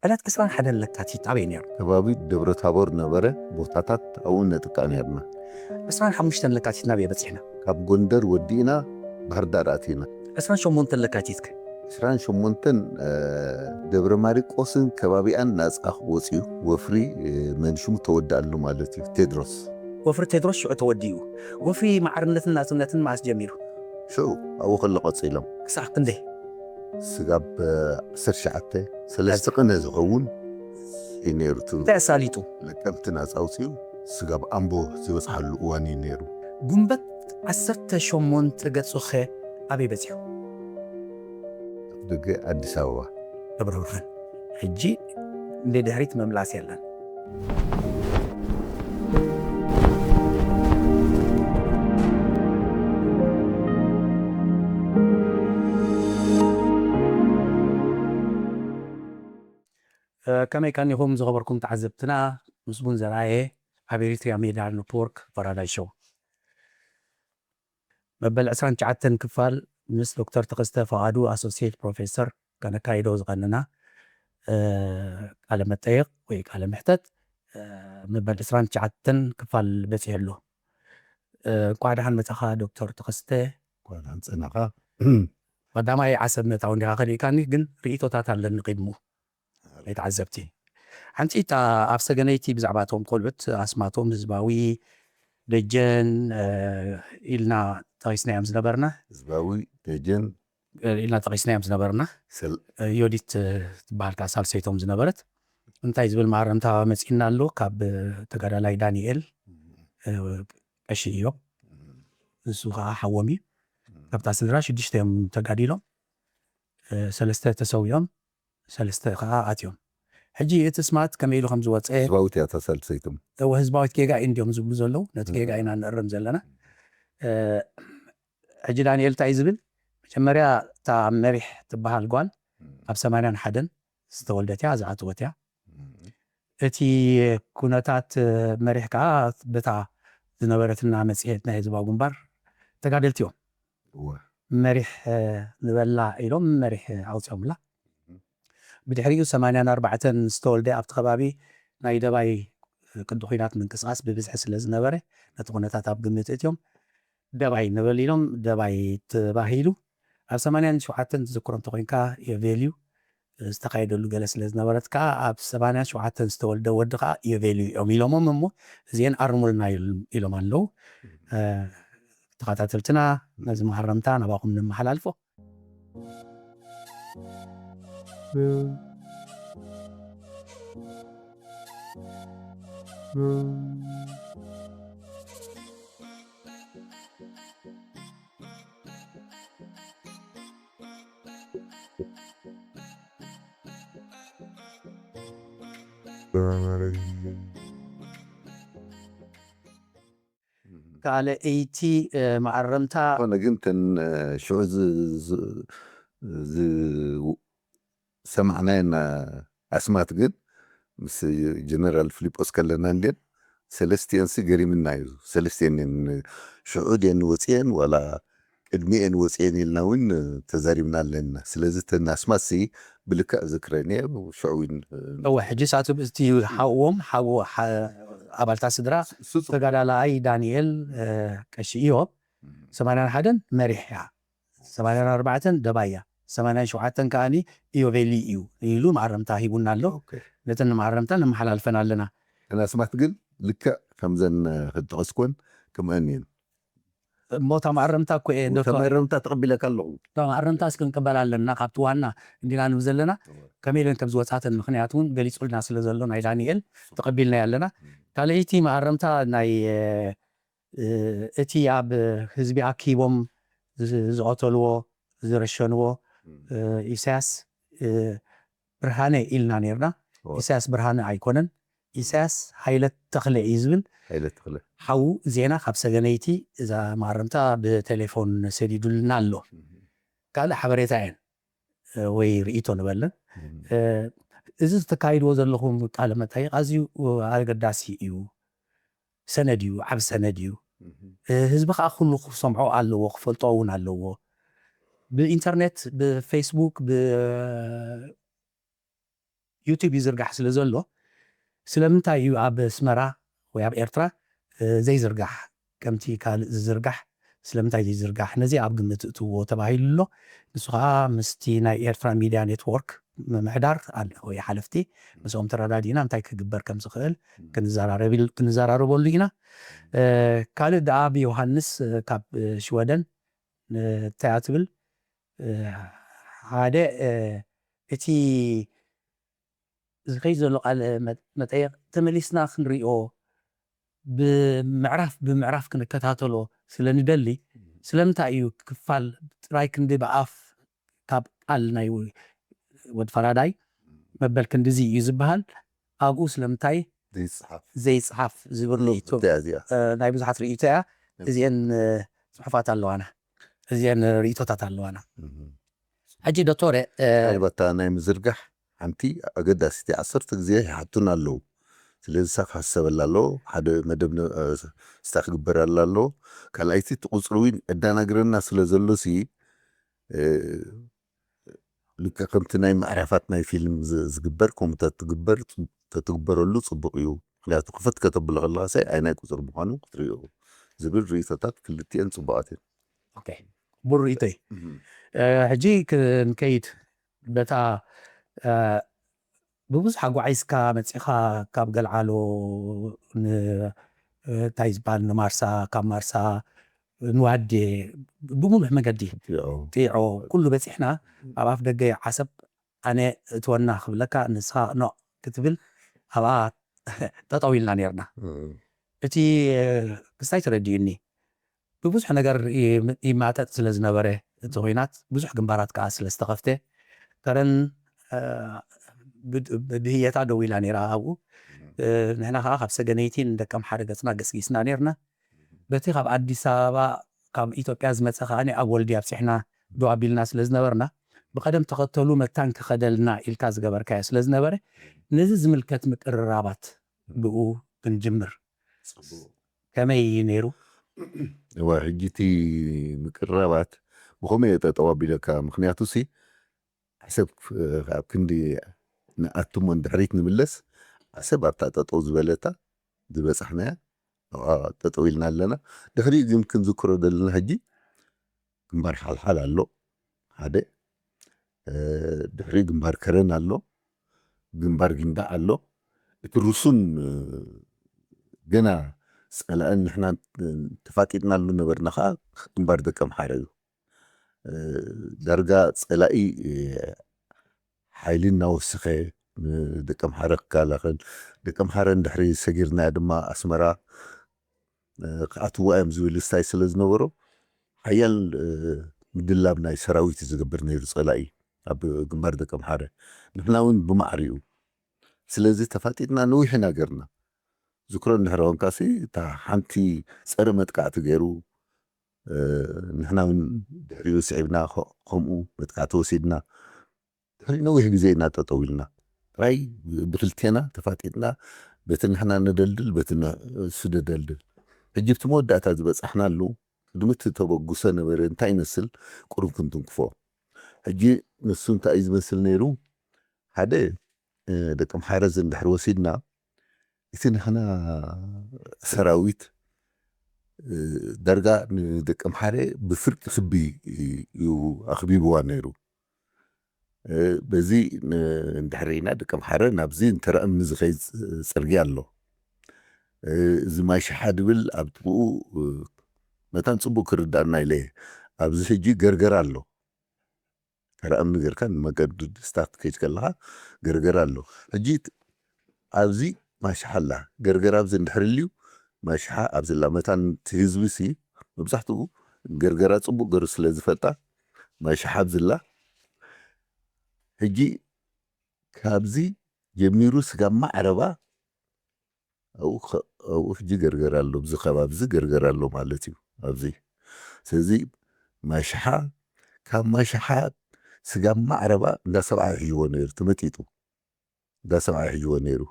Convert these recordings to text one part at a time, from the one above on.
ዕለት ዕስራን ሓደን ለካቲት ኣበይ ነይሩ? ከባቢ ደብረ ታቦር ነበረ። ቦታታት ኣብኡ ነጥቃ ነርና። ዕስራን ሓሙሽተን ለካቲት ናበይ በፂሕና? ካብ ጎንደር ወዲእና ባህር ዳር ኣቲና። ዕስራን ሸሞንተን ለካቲት ከ? ዕስራን ሸሞንተን ደብረ ማሪቆስን ከባቢኣን ናፃ ወፂኡ። ወፍሪ መንሽሙ ተወዳኣሉ ማለት እዩ። ቴድሮስ ወፍሪ ቴድሮስ ሽዑ ተወዲኡ። ወፍሪ ማዕርነትን ናፅነትን መዓስ ጀሚሩ? ሽዑ ኣብኡ ከሎ ቀፂሎም። ክሳዕ ክንደይ? ስጋብ ዓሰርተ ትሽዓተ ሰለስተ ቅነ ዝኸውን እዩ ነይሩ። እቲ እንታይ ኣሳሊጡ? ነቀምቲ ናፃ ኣውፂኡ ስጋብ ኣምቦ ዝበፅሓሉ እዋን እዩ ነይሩ። ጉንበት ዓሰርተ ሸሞንተ ገፁኸ ኣበይ በፂሑ? ደገ ኣዲስ ኣበባ። ደብረ ብርሃን። ሕጂ እንደ ድሕሪት መምላስ የለን። ከመይ ቀኒኹም ዝኸበርኩም ተዓዘብትና? ምስጉን ዘርኣየ ኣብ ኤሪትሪያ ሜድያ ኔትወርክ ፓራዳይስ ሾው። መበል ዕስራን ትሽዓተን ክፋል ምስ ዶክተር ተኸስተ ፍቓዱ ኣሶሲየት ፕሮፌሰር ከነካይዶ ዝቐንና ቃለ መጠየቕ ወይ ቃለ ምሕተት መበል ዕስራን ትሽዓተን ክፋል በፂሑ ኣሎ። እንኳዕ ደሓን መፃኻ ዶክተር ተኸስተ። እንኳዕ ደሓን ፀናኻ። ቀዳማይ ዓሰብ ምእታው እንዲኻ ከሊእካኒ፣ ግን ርእይቶታት ኣለኒ ቅድሙ ናይ ተዓዘብቲ። ሓንቲ እታ ኣብ ሰገነይቲ ብዛዕባ እቶም ቆልዑት ኣስማቶም ህዝባዊ ደጀን ኢልና ጠቒስናዮም ዝነበርና። ህዝባዊ ደጀን ኢልና ጠቒስናዮም ዝነበርና። ዮዲት ትበሃል ከኣ ሳልሰይቶም ዝነበረት። እንታይ ዝብል መኣረምታ መጺእና ኣሎ ካብ ተጋዳላይ ዳንኤል ቀሺ እዮም። ንሱ ከኣ ሓዎም እዩ። ካብታ ስድራ ሽዱሽተ እዮም ተጋዲሎም። ሰለስተ ተሰዊኦም፣ ሰለስተ ከኣ ኣትዮም። ሕጂ እቲ ስማት ከመይ ኢሉ ከም ዝወጸ ህዝባዊት እያ እታ ሳልሰይቶም። እወ ህዝባዊት ጌጋ እንድዮም ዝብሉ ዘለዉ፣ ነቲ ጌጋ ኢና ንእርም ዘለና። ሕጂ ዳንኤል እንታይ ዝብል፣ መጀመርያ እታ መሪሕ ትበሃል ጓል ኣብ ሰማንያን ሓደን ዝተወልደት እያ፣ ዝኣተወት እያ። እቲ ኩነታት መሪሕ ከኣ በታ ዝነበረትና መጽሔት ናይ ህዝባዊ ግንባር ተጋደልቲ እዮም። መሪሕ ንበላ ኢሎም መሪሕ ኣውፂኦምላ። ብድሕሪኡ ሰማንያን ኣርባዕተን ዝተወልደ ኣብቲ ከባቢ ናይ ደባይ ቅዲ ኩናት ምንቅስቃስ ብብዝሒ ስለ ዝነበረ ነቲ ኩነታት ኣብ ግምት እትዮም ደባይ ንበል ኢሎም ደባይ ተባሂሉ። ኣብ ሰማንያን ሸውዓተን ትዝክሮ እንተኮይንካ የቬልዩ ዝተኻየደሉ ገለ ስለ ዝነበረት ከዓ ኣብ ሰማንያን ሸውዓተን ዝተወልደ ወዲ ከዓ የቬልዩ እዮም ኢሎሞም እሞ እዚአን ኣርሙልና ኢሎም ኣለዉ። ተኸታተልትና ነዚ መሃረምታ ናባኹም ነመሓላልፎ። ካልኣይቲ መኣረምታ። ኮነ ግን ተን ሽዑ ዝሰማዕናየን ኣስማት ግን ምስ ጀነራል ፊሊጶስ ከለና እንድን ሰለስቲኤንሲ ገሪምና እዩ። ሰለስቲኤን ሽዑ ድን ወፅኤን ዋላ ቅድሚኤን ወፅኤን ኢልና እውን ተዛሪብና ኣለና። ስለዚ ተን ኣስማት ሲ ብልክዕ ዝክረን እየ ሽዑ እውን እወ ሕጂ ሳቱ እቲ ሓዎም ሓዎ ኣባልታ ስድራ ተጋዳላይ ዳንኤል ቀሺ እዮም። ሰማንያን ሓደን መሪሕ እያ። ሰማንያን ኣርባዕተን ደባይ እያ። ሰማንያን ሸውዓተን ከኣኒ ኢዮቤሊ እዩ ኢሉ መኣረምታ ሂቡና ኣሎ። ነተን መኣረምታ ነመሓላልፈን ኣለና። ተን ኣስማት ግን ልክዕ ከምዘን ክጠቐስኮን ከምአን እየን። እሞ እታ መኣረምታ እኮ እየ ዶክተር። መኣረምታ ተቐቢለካ ኣለኹ። እታ መኣረምታ እስኪ ክንቅበላ ኣለና ካብቲ ዋና እንዲና ንብል ዘለና ከመይ ኢለን ከም ዝወፃተን ምክንያት እውን ገሊፁልና ስለ ዘሎ ናይ ዳንኤል ተቐቢልናዮ ኣለና። ካልኣይቲ መኣረምታ ናይ እቲ ኣብ ህዝቢ ኣኪቦም ዝቐተልዎ ዝረሸንዎ ኢሳያስ ብርሃነ ኢልና ነርና። ኢሳያስ ብርሃነ ኣይኮነን፣ ኢሳያስ ሃይለ ተኽለ እዩ ዝብል ሓዉ ዜና ካብ ሰገነይቲ እዛ መኣረምታ ብቴሌፎን ሰዲዱልና ኣሎ። ካልእ ሓበሬታ እየን ወይ ርእይቶ ንበለን። እዚ ዝተካይድዎ ዘለኹም ቃለ መጠይቕ ኣዝዩ ኣገዳሲ እዩ። ሰነድ እዩ፣ ዓብ ሰነድ እዩ። ህዝቢ ከዓ ኩሉ ክሰምዖ ኣለዎ፣ ክፈልጦ እውን ኣለዎ። ብኢንተርኔት፣ ብፌስቡክ፣ ብ ዩቲዩብ ይዝርጋሕ ስለ ዘሎ፣ ስለምንታይ እዩ ኣብ ኣስመራ ወይ ኣብ ኤርትራ ዘይዝርጋሕ? ከምቲ ካልእ ዝዝርጋሕ ስለምንታይ ዘይዝርጋሕ? ነዚ ኣብ ግምት እትዎ ተባሂሉ ኣሎ። ንሱ ከዓ ምስቲ ናይ ኤርትራ ሚድያ ኔትወርክ ምምሕዳር ኣለ ወይ ሓለፍቲ፣ ምስኦም ተረዳዲእና እንታይ ክግበር ከም ዝኽእል ክንዘራረብ-፣ ክንዘራረበሉ ኢና። ካልእ ደኣ ብዮሃንስ ካብ ሽወደን እንታይ ትብል? ሓደ እቲ ዝኸይድ ዘሎ ቃለ መጠየቕ ተመሊስና ክንሪኦ፣ ብምዕራፍ ብምዕራፍ ክንከታተሎ ስለ ንደሊ፣ ስለምንታይ እዩ ክፋል ጥራይ ክንዲ ብኣፍ ካብ ቃል ናይ ወድ ፈራዳይ መበል ክንድዚ እዩ ዝበሃል? ኣብኡ ስለምንታይ ዘይጽሓፍ? ዘይጽሓፍ ዝብል ርእይቶ፣ እዚኣ ናይ ብዙሓት ርእይቶ እያ። እዚአን ጽሑፋት ኣለዋና፣ እዚአን ርእይቶታት ኣለዋና። ሕጂ ዶክተር፣ ኣይ፣ በታ ናይ ምዝርጋሕ ሓንቲ ኣገዳሲቲ ዓሰርተ ግዜ ይሓቱን ኣለዉ። ስለዚ እሳ ክሕሰበላ ኣለዎ። ሓደ መደብ ነ-፣ እ፣ ስታ ክግበረላ ኣለዎ። ካልኣይቲ እቲ ቁጽሪ እውን ኣዳናግረና ስለ ዘሎ ሲ፣ እ፣ ልክዕ ከምቲ ናይ ምዕራፋት ናይ ፊልም ዝ-፣ ዝግበር፣ ከምኡ ተትግበር፣ ተትግበረሉ ጽቡቕ እዩ። ምኽንያቱ ክፍት ከተብሎ ከለኻ ሳይ ኣይ ናይ ቁጽሪ ምዃኑ ክትሪኦ ዝብል ርእይቶታት ክልቲኤን ጽቡቓት እየን። ኦኬ። ቅቡል ርእይቶይ። እህ። እ፣ ሕጂ ክንከይድ በታ፣ እ፣ ብብዙሕ ኣጓዒዝካ መጺኻ ካብ ገልዓሎ ን-፣ እ፣ እንታይ ዝበሃል ንማርሳ፣ ካብ ማርሳ ንዋዴ ብምሉሕ መገዲ ጢዖ። ጢዖ ኩሉ በጺሕና፣ ኣብ ኣፍ ደገ ዓሰብ ኣነ እትወና ክብለካ፣ ንስኻ ኖእ ክትብል ኣብኣ ጠጠው ኢልና ኔርና። እም። እቲ ክስታይ ተረዲኡኒ። ብብዙሕ ነገር ይ-፣ ይማጠጥ ስለ ዝነበረ እቲ ኲናት፣ ብዙሕ ግንባራት ከኣ ስለ ዝተኸፍተ፣ ከረን፣ እ፣ ብድ-፣ ብድህየታ ደው ኢላ ነይራ ኣብኡ። እም። እ፣ ንሕና ከኣ ካብ ሰገነይቲ ንደቀምሓረ ገጽና ገስጊስና ነይርና። በቲ ካብ ኣዲስ ኣበባ፣ ካብ ኢትዮጵያ ዝመጸ ከኣ ኣብ ወልድያ ኣብጺሕና ደው ኣቢልና ስለ ዝነበርና፣ ብቐደም ተኸተሉ መታን ክኸደልና ኢልካ ዝገበርካዮ ስለ ዝነበረ፣ ነዚ ዝምልከት ምቅርራባት ብኡ ክንጅምር። ጽቡቕ። ከመይ እዩ ነይሩ? እወ፣ ሕጂ እቲ ምቅርራባት ብኸመይ እየ ጠጠው ኣቢለካ? ምኽንያቱ ሲ፣ ዓሰብ፣ እ፣ ኣብ ክንዲ ንኣቱ እሞ ንድሕሪት ንምለስ፣ ዓሰብ ኣብታ ጠጠው ዝበለታ ዝበጻሕናያ፣ ኣብኣ ጠጠው ኢልና ኣለና። ድሕሪኡ ግን ክንዝክሮ ዘለና ሕጂ ግንባር ሓልሓል ኣሎ፣ ሓደ። እ፣ ድሕሪኡ ግንባር ከረን ኣሎ፣ ግንባር ጊንዳዕ ኣሎ። እቲ ርሱን፣ እ፣ ገና ጸላእን ንሕና ተፋጢጥናሉ ነበርና ከኣ ግንባር ደቀምሓረ እዩ። እ፣ ዳርጋ ጸላኢ፣ እ፣ ሓይሊ እናወሰኸ ንደቀምሓረ ክከላኸል፣ ደቀምሓረ እንድሕሪ ሰጊርናያ ድማ ኣስመራ፣ እ፣ ክኣትዋ እዮም ዝብል ስታይ ስለ ዝነበሮ፣ ሓያል፣ እ፣ ምድላብ ናይ ሰራዊት እዩ ዝገብር ነይሩ ጸላኢ ኣብ ግንባር ደቀምሓረ። ንሕና እውን ብማዕሪኡ። ስለዚ ተፋጢጥና ነዊሕ ኢና ገርና። ዝክሮ እንድሕሪ ኮንካሲ፣ እታ ሓንቲ ጸረ መጥቃዕቲ ገይሩ፣ እ፣ ንሕና እውን ድሕሪኡ ስዒብና፣ ከ-፣ ከምኡ መጥቃዕቲ ወሲድና። ድሕሪ ነዊሕ ግዜ ኢና ጠጠው ኢልና። ጥራይ ብክልቴና ተፋጢጥና፣ በቲ ንሕና ነደልድል፣ በቲ ን-፣ እሱ ደደልድል። ሕጂ እቲ መወዳእታ ዝበጻሕናሉ፣ ቅድሚ እቲ ተበጉሰ ነበረ እንታይ ይመስል፣ ቁሩብ ክንትንክፎ። ሕጂ ንሱ እንታይ እዩ ዝመስል ነይሩ? ሓደ፣ እ፣ ደቀምሓረ እዚ እንድሕሪ ወሲድና፣ እቲ ንሕና ሰራዊት፣ እ፣ ዳርጋ ንደቀምሓረ ብፍርቂ ክቢ እዩ ኣኽቢብዋ ነይሩ። እ፣ በዚ ን-፣ እንድሕር ርኢና ደቀምሓረ ናብዚ እንተረኣምኒ ዝኸይድ ጽ-፣ ጽርግያ ኣሎ። እ፣ እዚ ማይ ሽሓ ድብል ኣብ ጥቕኡ፣ እ፣ መታን ጽቡቕ ክርዳእና ኢለ እየ። ኣብዚ ሕጂ ገርገራ ኣሎ። ተረኣምኒ ጌርካ ንመገዲ ስታት ከይድ ከለኻ ገርገራ ኣሎ። ሕጂ ት-፣ ኣብዚ ማይ ሽሓ ኣላ። ገርገራ ኣብዚ እንድሕር ልዩ ማይ ሽሓ ኣብዚ ኣላ። መታን እቲ ህዝቢ ሲ መብዛሕትኡ ገርገራ ጽቡቕ ገሩ ስለ ዝፈልጣ ማይ ሽሓ ኣብዚ ኣላ። ሕጂ ካብዚ ጀሚሩ ስጋብ ማዕረባ ኣብኡ ኸ-፣ ኣብኡ ሕጂ ገርገራ ኣሎ፣ ኣብዚ ከባቢ እዚ ገርገራ ኣሎ ማለት እዩ። ኣብዚ ስለዚ ማይ ሽሓ፣ ካብ ማይ ሽሓ ስጋብ ማዕረባ እንዳ ሰብዓ ይሕጅዎ ነይሩ፣ ተመጢጡ እንዳ ሰብዓ ይሕጅዎ ነይሩ፣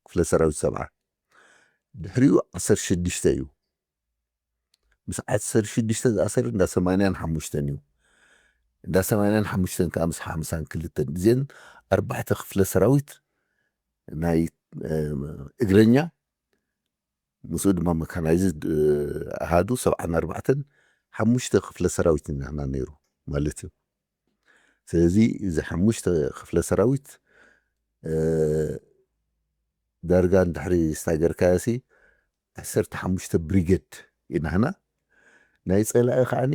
ክፍለ ሰራዊት ሰብዓ። ድሕሪኡ ዓሰርተ ሽዱሽተ እዩ። ምስ ዓሰርተ ሽዱሽተ ዝኣሰር እንዳ ሰማንያን ሓሙሽተን እዩ። እንዳ ሰማንያን ሓሙሽተን ከኣ ምስ ሓምሳን ክልተን። እዚአን ኣርባዕተ ክፍለ ሰራዊት ናይ እግረኛ፣ ምስኡ ድማ መካናይዝድ ኣሃዱ ሰብዓን ኣርባዕተን፣ ሓሙሽተ ክፍለ ሰራዊት ኢና ነይሩ ማለት እዩ። ስለዚ እዚ ሓሙሽተ ክፍለ ሰራዊት ዳርጋ እንድሕሪ ስታገርካዮሲ ዓሰርተ ሓሙሽተ ብሪጌድ ኢና ህና። ናይ ፀላኢ ከዓኒ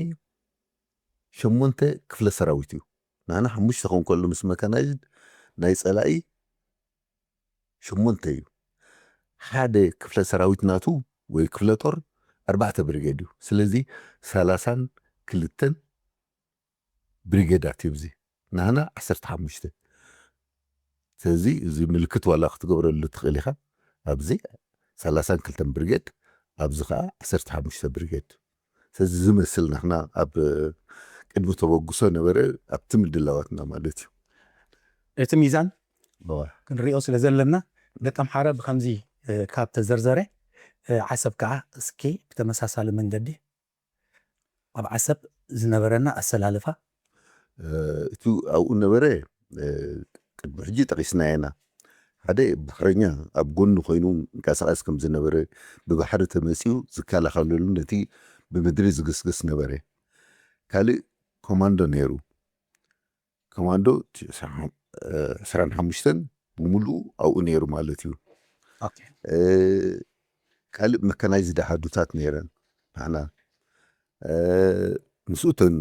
ሸሞንተ ክፍለ ሰራዊት እዩ። ንሕና ሓሙሽተ ክኸውን ከሎ ምስ መካናይዝድ ናይ ፀላኢ ሸሞንተ እዩ። ሓደ ክፍለ ሰራዊት ናቱ ወይ ክፍለ ጦር ኣርባዕተ ብሪጌድ እዩ። ስለዚ ሰላሳን ክልተን ብሪጌዳት እዩ። እዚ ንሕና ዓሰርተ ሓሙሽተ። ስለዚ እዚ ምልክት ዋላ ክትገብረሉ ትኽእል ኢኻ። ኣብዚ ሰላሳን ክልተን ብሪጌድ፣ ኣብዚ ኸዓ ዓሰርተ ሓሙሽተ ብሪጌድ። ስለዚ ዝመስል ንሕና ኣብ ቅድሚ ተበግሶ ነበረ ኣብቲ ምድላዋትና ማለት እዩ። እቲ ሚዛን ክንሪኦ ስለ ዘለና ደቂ ኣምሓረ ብከምዚ ካብ ተዘርዘረ ዓሰብ ከዓ እስኪ ብተመሳሳሊ መንገዲ ኣብ ዓሰብ ዝነበረና ኣሰላልፋ እቲ ኣብኡ ነበረ ቅድሚ ሕጂ ጠቂስናዮ ኢና። ሓደ ባሕረኛ ኣብ ጎኒ ኮይኑ ይንቀሳቀስ ከም ዝነበረ፣ ብባሕሪ ተመፂኡ ዝከላኸለሉ ነቲ ብምድሪ ዝግስግስ ነበረ። ካልእ ኮማንዶ ነይሩ። ኮማንዶ ዕስራን ሓሙሽተን ብምሉኡ ኣብኡ ነይሩ ማለት እዩ። ካልእ መካናይዝድ ኣሃዱታት ነይረን። ንሕና ምስኡ እተን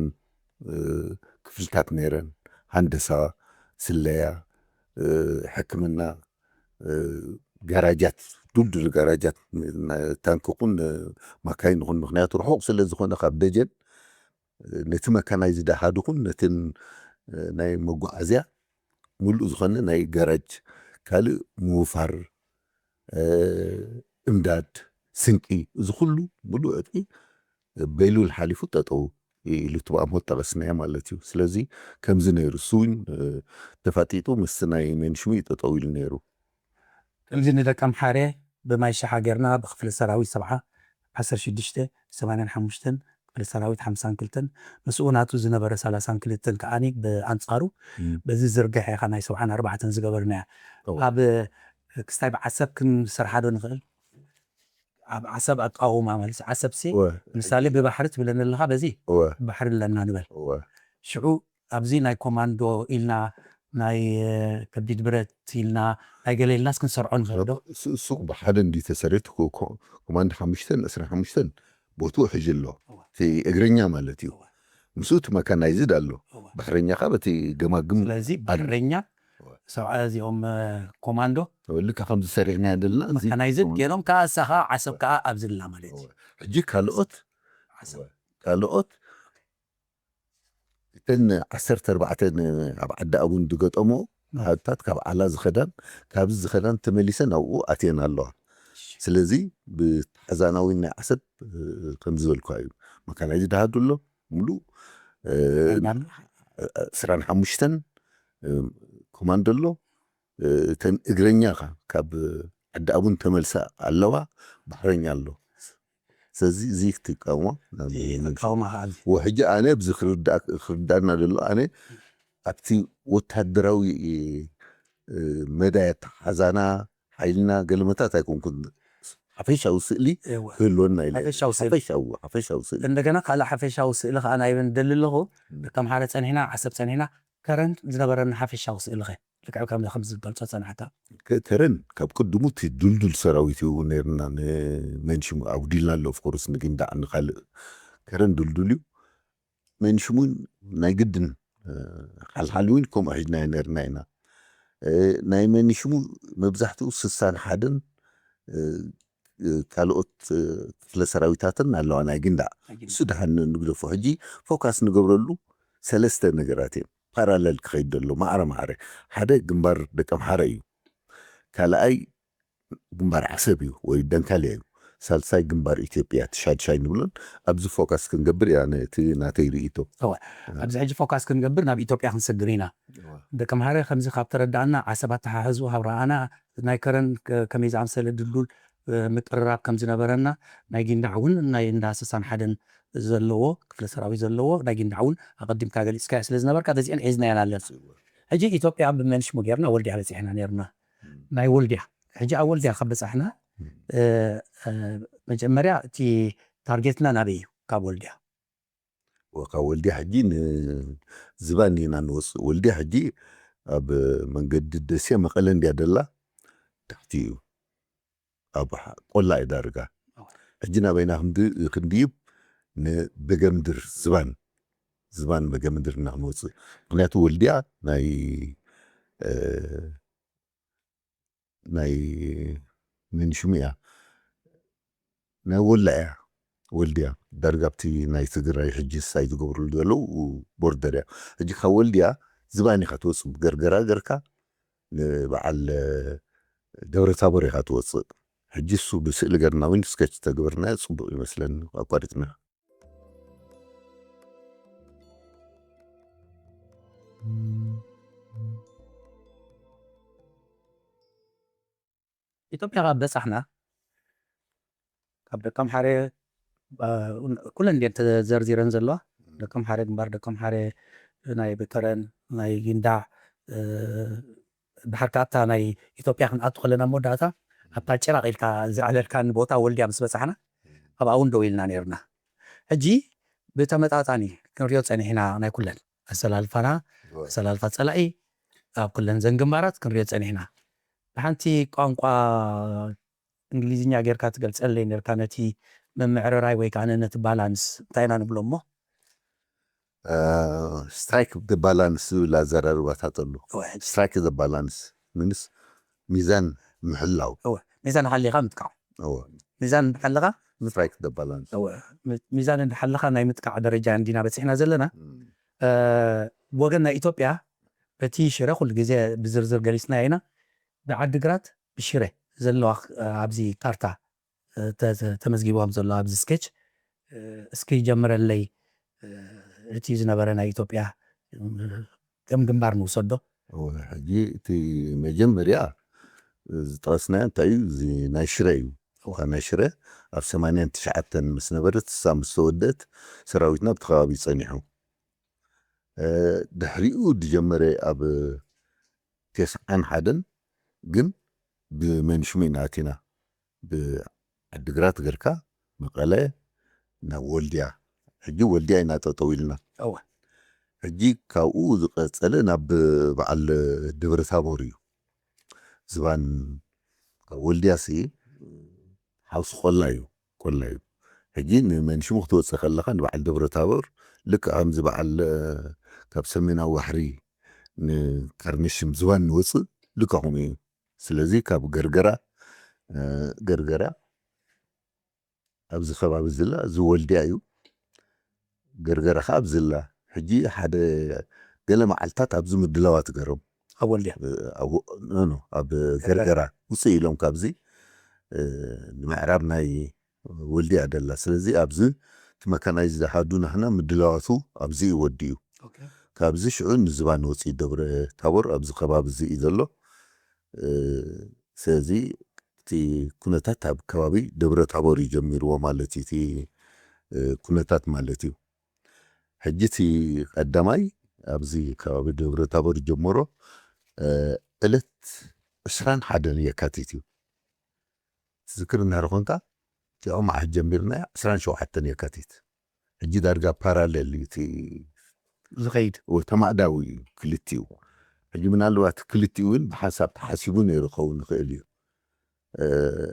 ክፍልታት ነይረን፣ ሃንደሳ፣ ስለያ፣ ሕክምና፣ ጋራጃት፣ ዱልዱል ጋራጃት፣ ታንኪ ኹን ማካይን ኹን፣ ምክንያቱ ርሑቕ ስለ ዝኾነ ካብ ደጀን ነቲ መካናይዝድ ኣሃዱ ኹን ነትን ናይ መጓዓዝያ ሙሉእ ዝኾነ ናይ ጋራጅ፣ ካልእ ምውፋር፣ እምዳድ፣ ስንቂ፣ እዚ ኩሉ ሙሉእ ዕጥቂ በይሉል ሓሊፉ ጠጠው ኢሉ፣ እቲ ብኣምሆት ጠቐስናዮ ማለት እዩ። ስለዚ ከምዚ ነይሩ፣ እሱ እውን ተፋጢጡ ምስቲ ናይ መንሽሙ እዩ ጠጠው ኢሉ ነይሩ። ከምዚ ንደቂ ኣምሓረ ብማይ ሸሓ ጌርና ብክፍለ ሰራዊት ሰብዓ ዓሰርተ ሽዱሽተ ሰማንያን ሓሙሽተን ክፍለ ሰራዊት ሓምሳን ክልተን ምስኡ ናቱ ዝነበረ ሰላሳን ክልተን ከዓኒ ብኣንጻሩ በዚ ዝርግሐ ኢኻ ናይ ሰብዓን ኣርባዕተን ዝገበርናያ። ኣብ ክስታይ ብዓሰብ ክንሰርሓ ዶ ንኽእል? ኣብ ዓሰብ ኣቃውማ ማለት ዓሰብ ሲ ምሳሌ ብባሕሪ ትብለኒ ኣለኻ፣ በዚ ባሕሪ ኣለና ንበል። ሽዑ ኣብዚ ናይ ኮማንዶ ኢልና ናይ ከቢድ ብረት ኢልና ናይ ገለ ኢልናስ ክንሰርዖ ንኽእል ዶ? እሱ ብሓደ እንዲ ተሰሪቱ ኮማንድ ሓሙሽተን ዕስራን ሓሙሽተን ቦትኡ ሕጂ ኣሎ። እቲ እግረኛ ማለት እዩ። ምስኡ እቲ መካናይዝድ ኣሎ። ባሕረኛ ካ በቲ ገማግም ስለዚ ባሕረኛ ሰብዓ እዚኦም ኮማንዶ ልካ ከምዚ ሰሪሕና ዘለና መካናይዝድ ገይሮም ከዓ እሳ ከዓ ዓሰብ ከዓ ኣብዚ ላ ማለት እዩ። ሕጂ ካልኦት ካልኦት እተን ዓሰርተ ኣርባዕተ ኣብ ዓዲ ኣቡን ዝገጠሞ ሃብታት ካብ ዓላ ዝኸዳን ካብዚ ዝኸዳን ተመሊሰን ኣብኡ ኣትየን ኣለዋ። ስለዚ ብሓዛናዊ ናይ ዓሰብ ከም ዝበልኳ እዩ። መካናይዝድ ኣሃዱ ኣሎ ሙሉእ ዕስራን ሓሙሽተን ኮማንዶ ኣሎ። እተን እግረኛ ካብ ዓዲ ኣቡን ተመልሳ ኣለዋ፣ ባሕረኛ ኣሎ። ስለዚ እዚ ክትቃወሞ ክቃወማ ከኣል ወሕጂ ኣነ ኣብዚ ክርዳእና ዘሎ ኣነ ኣብቲ ወታደራዊ መዳይ ኣተሓዛና ሓይልና ገለመታት ኣይኮንኩን። ሓፈሻዊ ስእሊ ክህልወና ኢለ ሓፈሻዊ ስእሊ እንደገና ካልእ ሓፈሻዊ ስእሊ ከዓ ናይ በን ደሊ ኣለኹ። ከም ሓደ ፀኒሕና ዓሰብ ፀኒሕና ከረን ዝነበረና ሓፈሻዊ ስእሊ ኸ ልክዕ ከም ከም ዝገልጾ ጸናሕካ ከረን ካብ ቅድሙ እቲ ዱልዱል ሰራዊት እዩ ነርና። ንመንሽሙ ኣጉዲልና ኣሎ ኦፍኮርስ ንጊንዳዕ ንካልእ ከረን ዱልዱል እዩ። መንሽሙ ናይ ግድን ሓልሓሊ እውን ከምኡ ሒዝናዮ ነርና ኢና። ናይ መንሽሙ መብዛሕትኡ ስሳን ሓደን ካልኦት ክፍለ ሰራዊታትን ኣለዋ ናይ ጊንዳዕ። እሱ ደሓን ንግደፎ። ሕጂ ፎካስ ንገብረሉ ሰለስተ ነገራት እዮም ፓራለል ክኸይድ ዘሎ ማዕረ ማዕረ። ሓደ ግንባር ደቂ ኣምሓራ እዩ። ካልኣይ ግንባር ዓሰብ እዩ ወይ ደንካልያ እዩ። ሳልሳይ ግንባር ኢትዮጵያ ትሻድሻይ ንብሎን ኣብዚ ፎካስ ክንገብር እያ ነቲ ናተይ ርእይቶ። እወ ኣብዚ ሕጂ ፎካስ ክንገብር ናብ ኢትዮጵያ ክንሰግር ኢና። ደቂ ኣምሓራ ከምዚ ካብ ተረዳእና ዓሰብ ኣተሓሕዝኡ ካብ ረኣና ናይ ከረን ከመይ ዝኣምሰለ ድልዱል ምቅርራብ ከም ዝነበረና ናይ ጊንዳዕ እውን ናይ እንዳ ስሳን ሓደን ዘለዎ ክፍለ ሰራዊት ዘለዎ ናይ ጊንዳዕ እውን ኣቐዲምካ ገሊፅካዮ ስለ ዝነበርካ በዚአን ሒዝናየን ኣለና። ሕጂ ኢትዮጵያ ብመንሽሙ ጌርና ወልድያ በፂሕና ነርና። ናይ ወልድያ ሕጂ ኣብ ወልድያ ካብ በፃሕና መጀመርያ እቲ ታርጌትና ናበይ እዩ? ካብ ወልድያ ካብ ወልድያ ሕጂ ንዝባን ኢና ንወፅእ። ወልድያ ሕጂ ኣብ መንገዲ ደሴ መቐለ እንድያ ደላ፣ ታሕቲ እዩ፣ ኣብ ቆላ እዩ ዳርጋ። ሕጂ ናበይና ክንድይብ? ንበገምድር ዝባን፣ ዝባን በገምድር ኢና ክንወፅእ። ምክንያቱ ወልድያ ናይ ናይ መንሽሙ እያ፣ ናይ ወላ እያ። ወልድያ ዳርጋ ኣብቲ ናይ ትግራይ ሕጂ ሳይ ዝገብርሉ ዘለዉ ቦርደር እያ። ሕጂ ካብ ወልድያ ዝባን ኢኻ ትወፅእ፣ ብገርገራ ገርካ ንበዓል ደብረ ታቦር ኢኻ ትወፅእ። ሕጂ እሱ ብስእሊ ገርና ዊንድ ስከች ተግበርና ፅቡቅ ይመስለኒ። ኣቋሪፅና ኢትዮጵያ ካብ በፃሕና ካብ ደቀምሓረ ኩለን ድን ተዘርዚረን ዘለዋ ደቀምሓረ ግንባር ደቀምሓረ ናይ ብከረን ናይ ጊንዳዕ ድሓር ከኣታ ናይ ኢትዮጵያ ክንኣቱ ከለና መወዳእታ ኣብታ ጭራቕ ኢልካ ዝዕለልካኒ ቦታ ወልድያ ምስ በፃሕና ኣብኣ እውን ደው ኢልና ነርና። ሕጂ ብተመጣጣኒ ክንሪኦ ፀኒሕና ናይ ኩለን ኣሰላልፋና ኣሰላልፋ ፀላኢ ኣብ ኩለን ዘን ግንባራት ክንሪኦ ፀኒሕና። ብሓንቲ ቋንቋ እንግሊዝኛ ጌርካ ትገልፀለይ ነርካ ነቲ ምምዕርራይ ወይ ከዓ ነቲ ባላንስ እንታይ ኢና ንብሎ እሞ ስትራይክ ባላንስ ዝብል ኣዘራርባታት ኣሎ። ስትራይክ ባላንስ ምንስ ሚዛን ምሕላው። ሚዛን ሓሊኻ ምጥቃዕ። ሚዛን ሓለኻ ስትራይክ ባላንስ። ሚዛን እንዳሓለኻ ናይ ምጥቃዕ ደረጃ እንዲና በፂሕና ዘለና። ወገን ናይ ኢትዮጵያ በቲ ሽረ ኩሉ ግዜ ብዝርዝር ገሊፅና ኢና። ብዓዲግራት ብሽረ ዘለዋ ኣብዚ ካርታ ተመዝጊቦም ዘሎ ኣብዚ ስኬች እስኪ ጀምረለይ። እቲ ዝነበረ ናይ ኢትዮጵያ ከም ግንባር ንውሰዶ። ሕጂ እቲ መጀመርያ ዝጠቐስናዮ እንታይ እዩ? እዚ ናይ ሽረ እዩ። እታ ናይ ሽረ ኣብ ሰማንያን ትሽዓተን ምስ ነበረት እሳ ምስ ተወደት ሰራዊትና ኣብቲ ከባቢ ጸኒሑ። ድሕሪኡ ዝጀመረ ኣብ ቴስዓን ሓደን ግን ብመንሽሙ ኢና ኣቲና። ብዓዲግራት ገርካ መቐለ ናብ ወልድያ። ሕጂ ወልድያ ኢና ጠጠው ኢልና። እወ። ሕጂ ካብኡ ዝቐጸለ ናብ በዓል ደብረ ታቦር እዩ። ዝባን ካብ ወልድያ ሲ ሓውሲ ቆላ እዩ፣ ቆላ እዩ። ሕጂ ንመንሽሙ ክትወፅእ ከለኻ ንበዓል ደብረ ታቦር ልክዕ ከምዚ በዓል ካብ ሰሜናዊ ባሕሪ ንካርነሽም ዝባን ንወፅእ ልክዕ ከምኡ እዩ። ስለዚ ካብ ገርገራ ገርገራ ኣብዚ ከባቢ ዝላ እዚ ወልድያ እዩ። ገርገራ ከዓ ኣብዚ ላ ሕጂ ሓደ ገለ መዓልታት ኣብዚ ምድላዋት ገሮም ኣብ ወልድያ ኣብ ገርገራ ውፅእ ኢሎም ካብዚ ንምዕራብ ናይ ወልድያ ደላ። ስለዚ ኣብዚ እቲ መካናይዝ ዝሃዱ ናህና ምድላዋቱ ኣብዚ እዩ ወዲኡ። ካብዚ ሽዑ ንዝባን ወፂኡ ደብረ ታቦር ኣብዚ ከባቢ እዚ እዩ ዘሎ። ስለዚ እቲ ኩነታት ኣብ ከባቢ ደብረ ታቦር እዩ ጀሚርዎ ማለት እዩ። እቲ ኩነታት ማለት እዩ። ሕጂ እቲ ቀዳማይ ኣብዚ ከባቢ ደብረ ታቦር ጀምሮ ዕለት ዕስራን ሓደን የካቲት እዩ። ትዝክር እንድሕር ኮንካ እቲኦም ዓሕ ጀሚርና ዕስራን ሸውዓተን የካቲት። ሕጂ ዳርጋ ፓራሌል እዩ እቲ ዝኸይድ ተማዕዳዊ እዩ ክልቲኡ። ሕጂ ምናልባት ክልቲኡ እውን ብሓንሳብ ተሓሲቡ ነይሩ ክኸውን ይኽእል እዩ።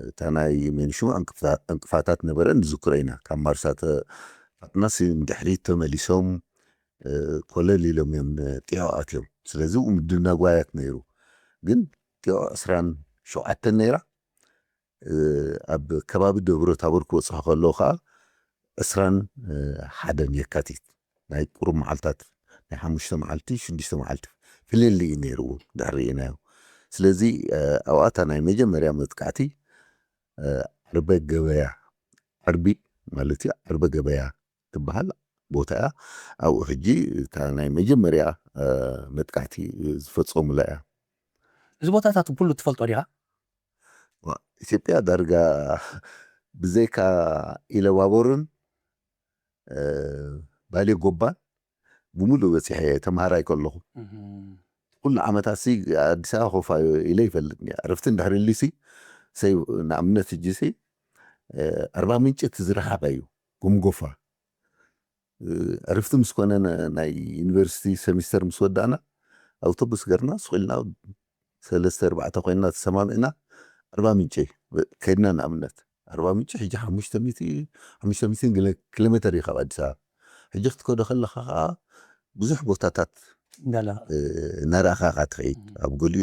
እታ ናይ ሜንሽሙ ዕንቅፋታት ነበረ ንዝክሮ ኢና። ካብ ማርሳ ተፋጥናስ ንድሕሪት ተመሊሶም ኮለል ኢሎም እዮም ንጢዖ ኣትዮም። ስለዚ ምድናጓያት ነይሩ። ግን ጢዖ ዕስራን ሸውዓተን ነይራ። ኣብ ከባቢ ደብረ ታቦር ክበፅሑ ከለዉ ከዓ ዕስራን ሓደን የካቲት ናይ ቁሩብ መዓልታት ናይ ሓሙሽተ መዓልቲ ሽዱሽተ መዓልቲ ፍልልይ እዩ ነይርዎ ድሕሪ ርኢናዮ። ስለዚ ኣብኣታ ናይ መጀመርያ መጥቃዕቲ ዓርበ ገበያ ዓርቢ ማለት እዩ ዓርበ ገበያ ትበሃል ቦታ እያ። ኣብኡ ሕጂ እታ ናይ መጀመርያ መጥቃዕቲ ዝፈፀሙላ እያ። እዚ ቦታታት ኩሉ ትፈልጦ ዲኻ? ኢትዮጵያ ዳርጋ ብዘይካ ኢለባቦርን ባሌ ጎባን ብምሉእ በፂሐ ተምሃራይ ከለኹ ኩሉ ዓመታት ሲ ኣዲስ ኣበባ ኮፋ ኢለ ይፈልጥ። ዕረፍቲ እንድሕር ኢሉ ሲ ሰይ ንኣብነት ሕጂ ሲ ኣርባ ምንጭ እቲ ዝረሓቐ እዩ። ጎምጎፋ ዕርፍቲ ምስ ኮነ ናይ ዩኒቨርሲቲ ሰሚስተር ምስ ወዳእና ኣውቶቡስ ገርና ስቑልና ሰለስተ ኣርባዕተ ኮይና ተሰማሚዕና ኣርባ ምንጭ ከድና። ንኣብነት ኣርባ ምንጭ ሕጂ ሓሙሽተ ሚእቲ ሓሙሽተ ሚእቲ ኪሎ ሜተር እዩ ካብ ኣዲስ ኣበባ። ሕጂ ክትከዶ ከለካ ከዓ ብዙሕ ቦታታት እናረኣኻ ኢኻ ትኸይድ። ኣብ ገሊኡ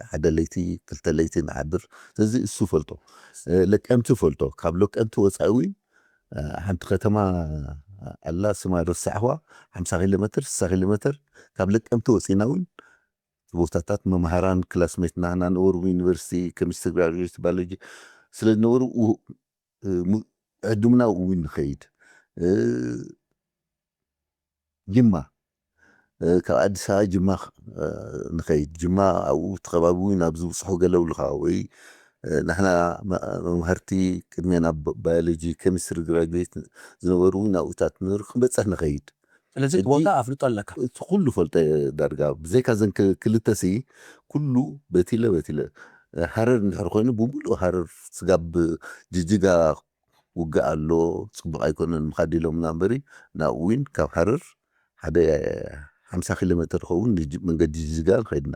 ሓደ ለይቲ ክልተ ለይቲ ንሓድር። ስለዚ እሱ ፈልጦ፣ ለቀምቲ ፈልጦ። ካብ ለቀምቲ ወፃኢ እውን ሓንቲ ከተማ ኣላ፣ ስማ ረሳዕዋ፣ ሓምሳ ኪሎ ሜትር ስሳ ኪሎ ሜትር። ካብ ለቀምቲ ወፂና እውን ቦታታት መምሃራን ክላስሜትና ናነበሩ ዩኒቨርሲቲ ኬሚስትሪ ግራጁዌት ባዮሎጂ ስለ ዝነበሩ ዕዱምና እውን ንኸይድ። ጅማ ካብ ኣዲስ ኣበባ ጅማ ንኸይድ። ጅማ ኣብኡ እቲ ከባቢ እውን ኣብ ዝብፅሑ ገለ ውልኻ ወይ ንሕና መምሃርቲ ቅድሜ ናብ ባዮሎጂ ኬሚስትሪ ግራጁዌት ዝነበሩ እውን ኣብኡታት ንር ክንበፀሕ ንኸይድ። ስለዚ እቲ ቦታ ኣፍልጦ ኣለካ። እቲ ኩሉ ፈልጠ ዳርጋ ብዘይካ ዘን ክልተ ሲ ኩሉ በቲለ በቲለ ሃረር እንድሕር ኮይኑ ብምሉእ ሃረር ስጋብ ጅጅጋ ውግእ ኣሎ፣ ፅቡቕ ኣይኮነን ምኻድ ኢሎምና እምበሪ ናብኡ እውን ካብ ሃረር ሓደ ሓምሳ ኪሎ ሜትር ዝኸውን መንገዲ ጅጅጋ ንኸድና።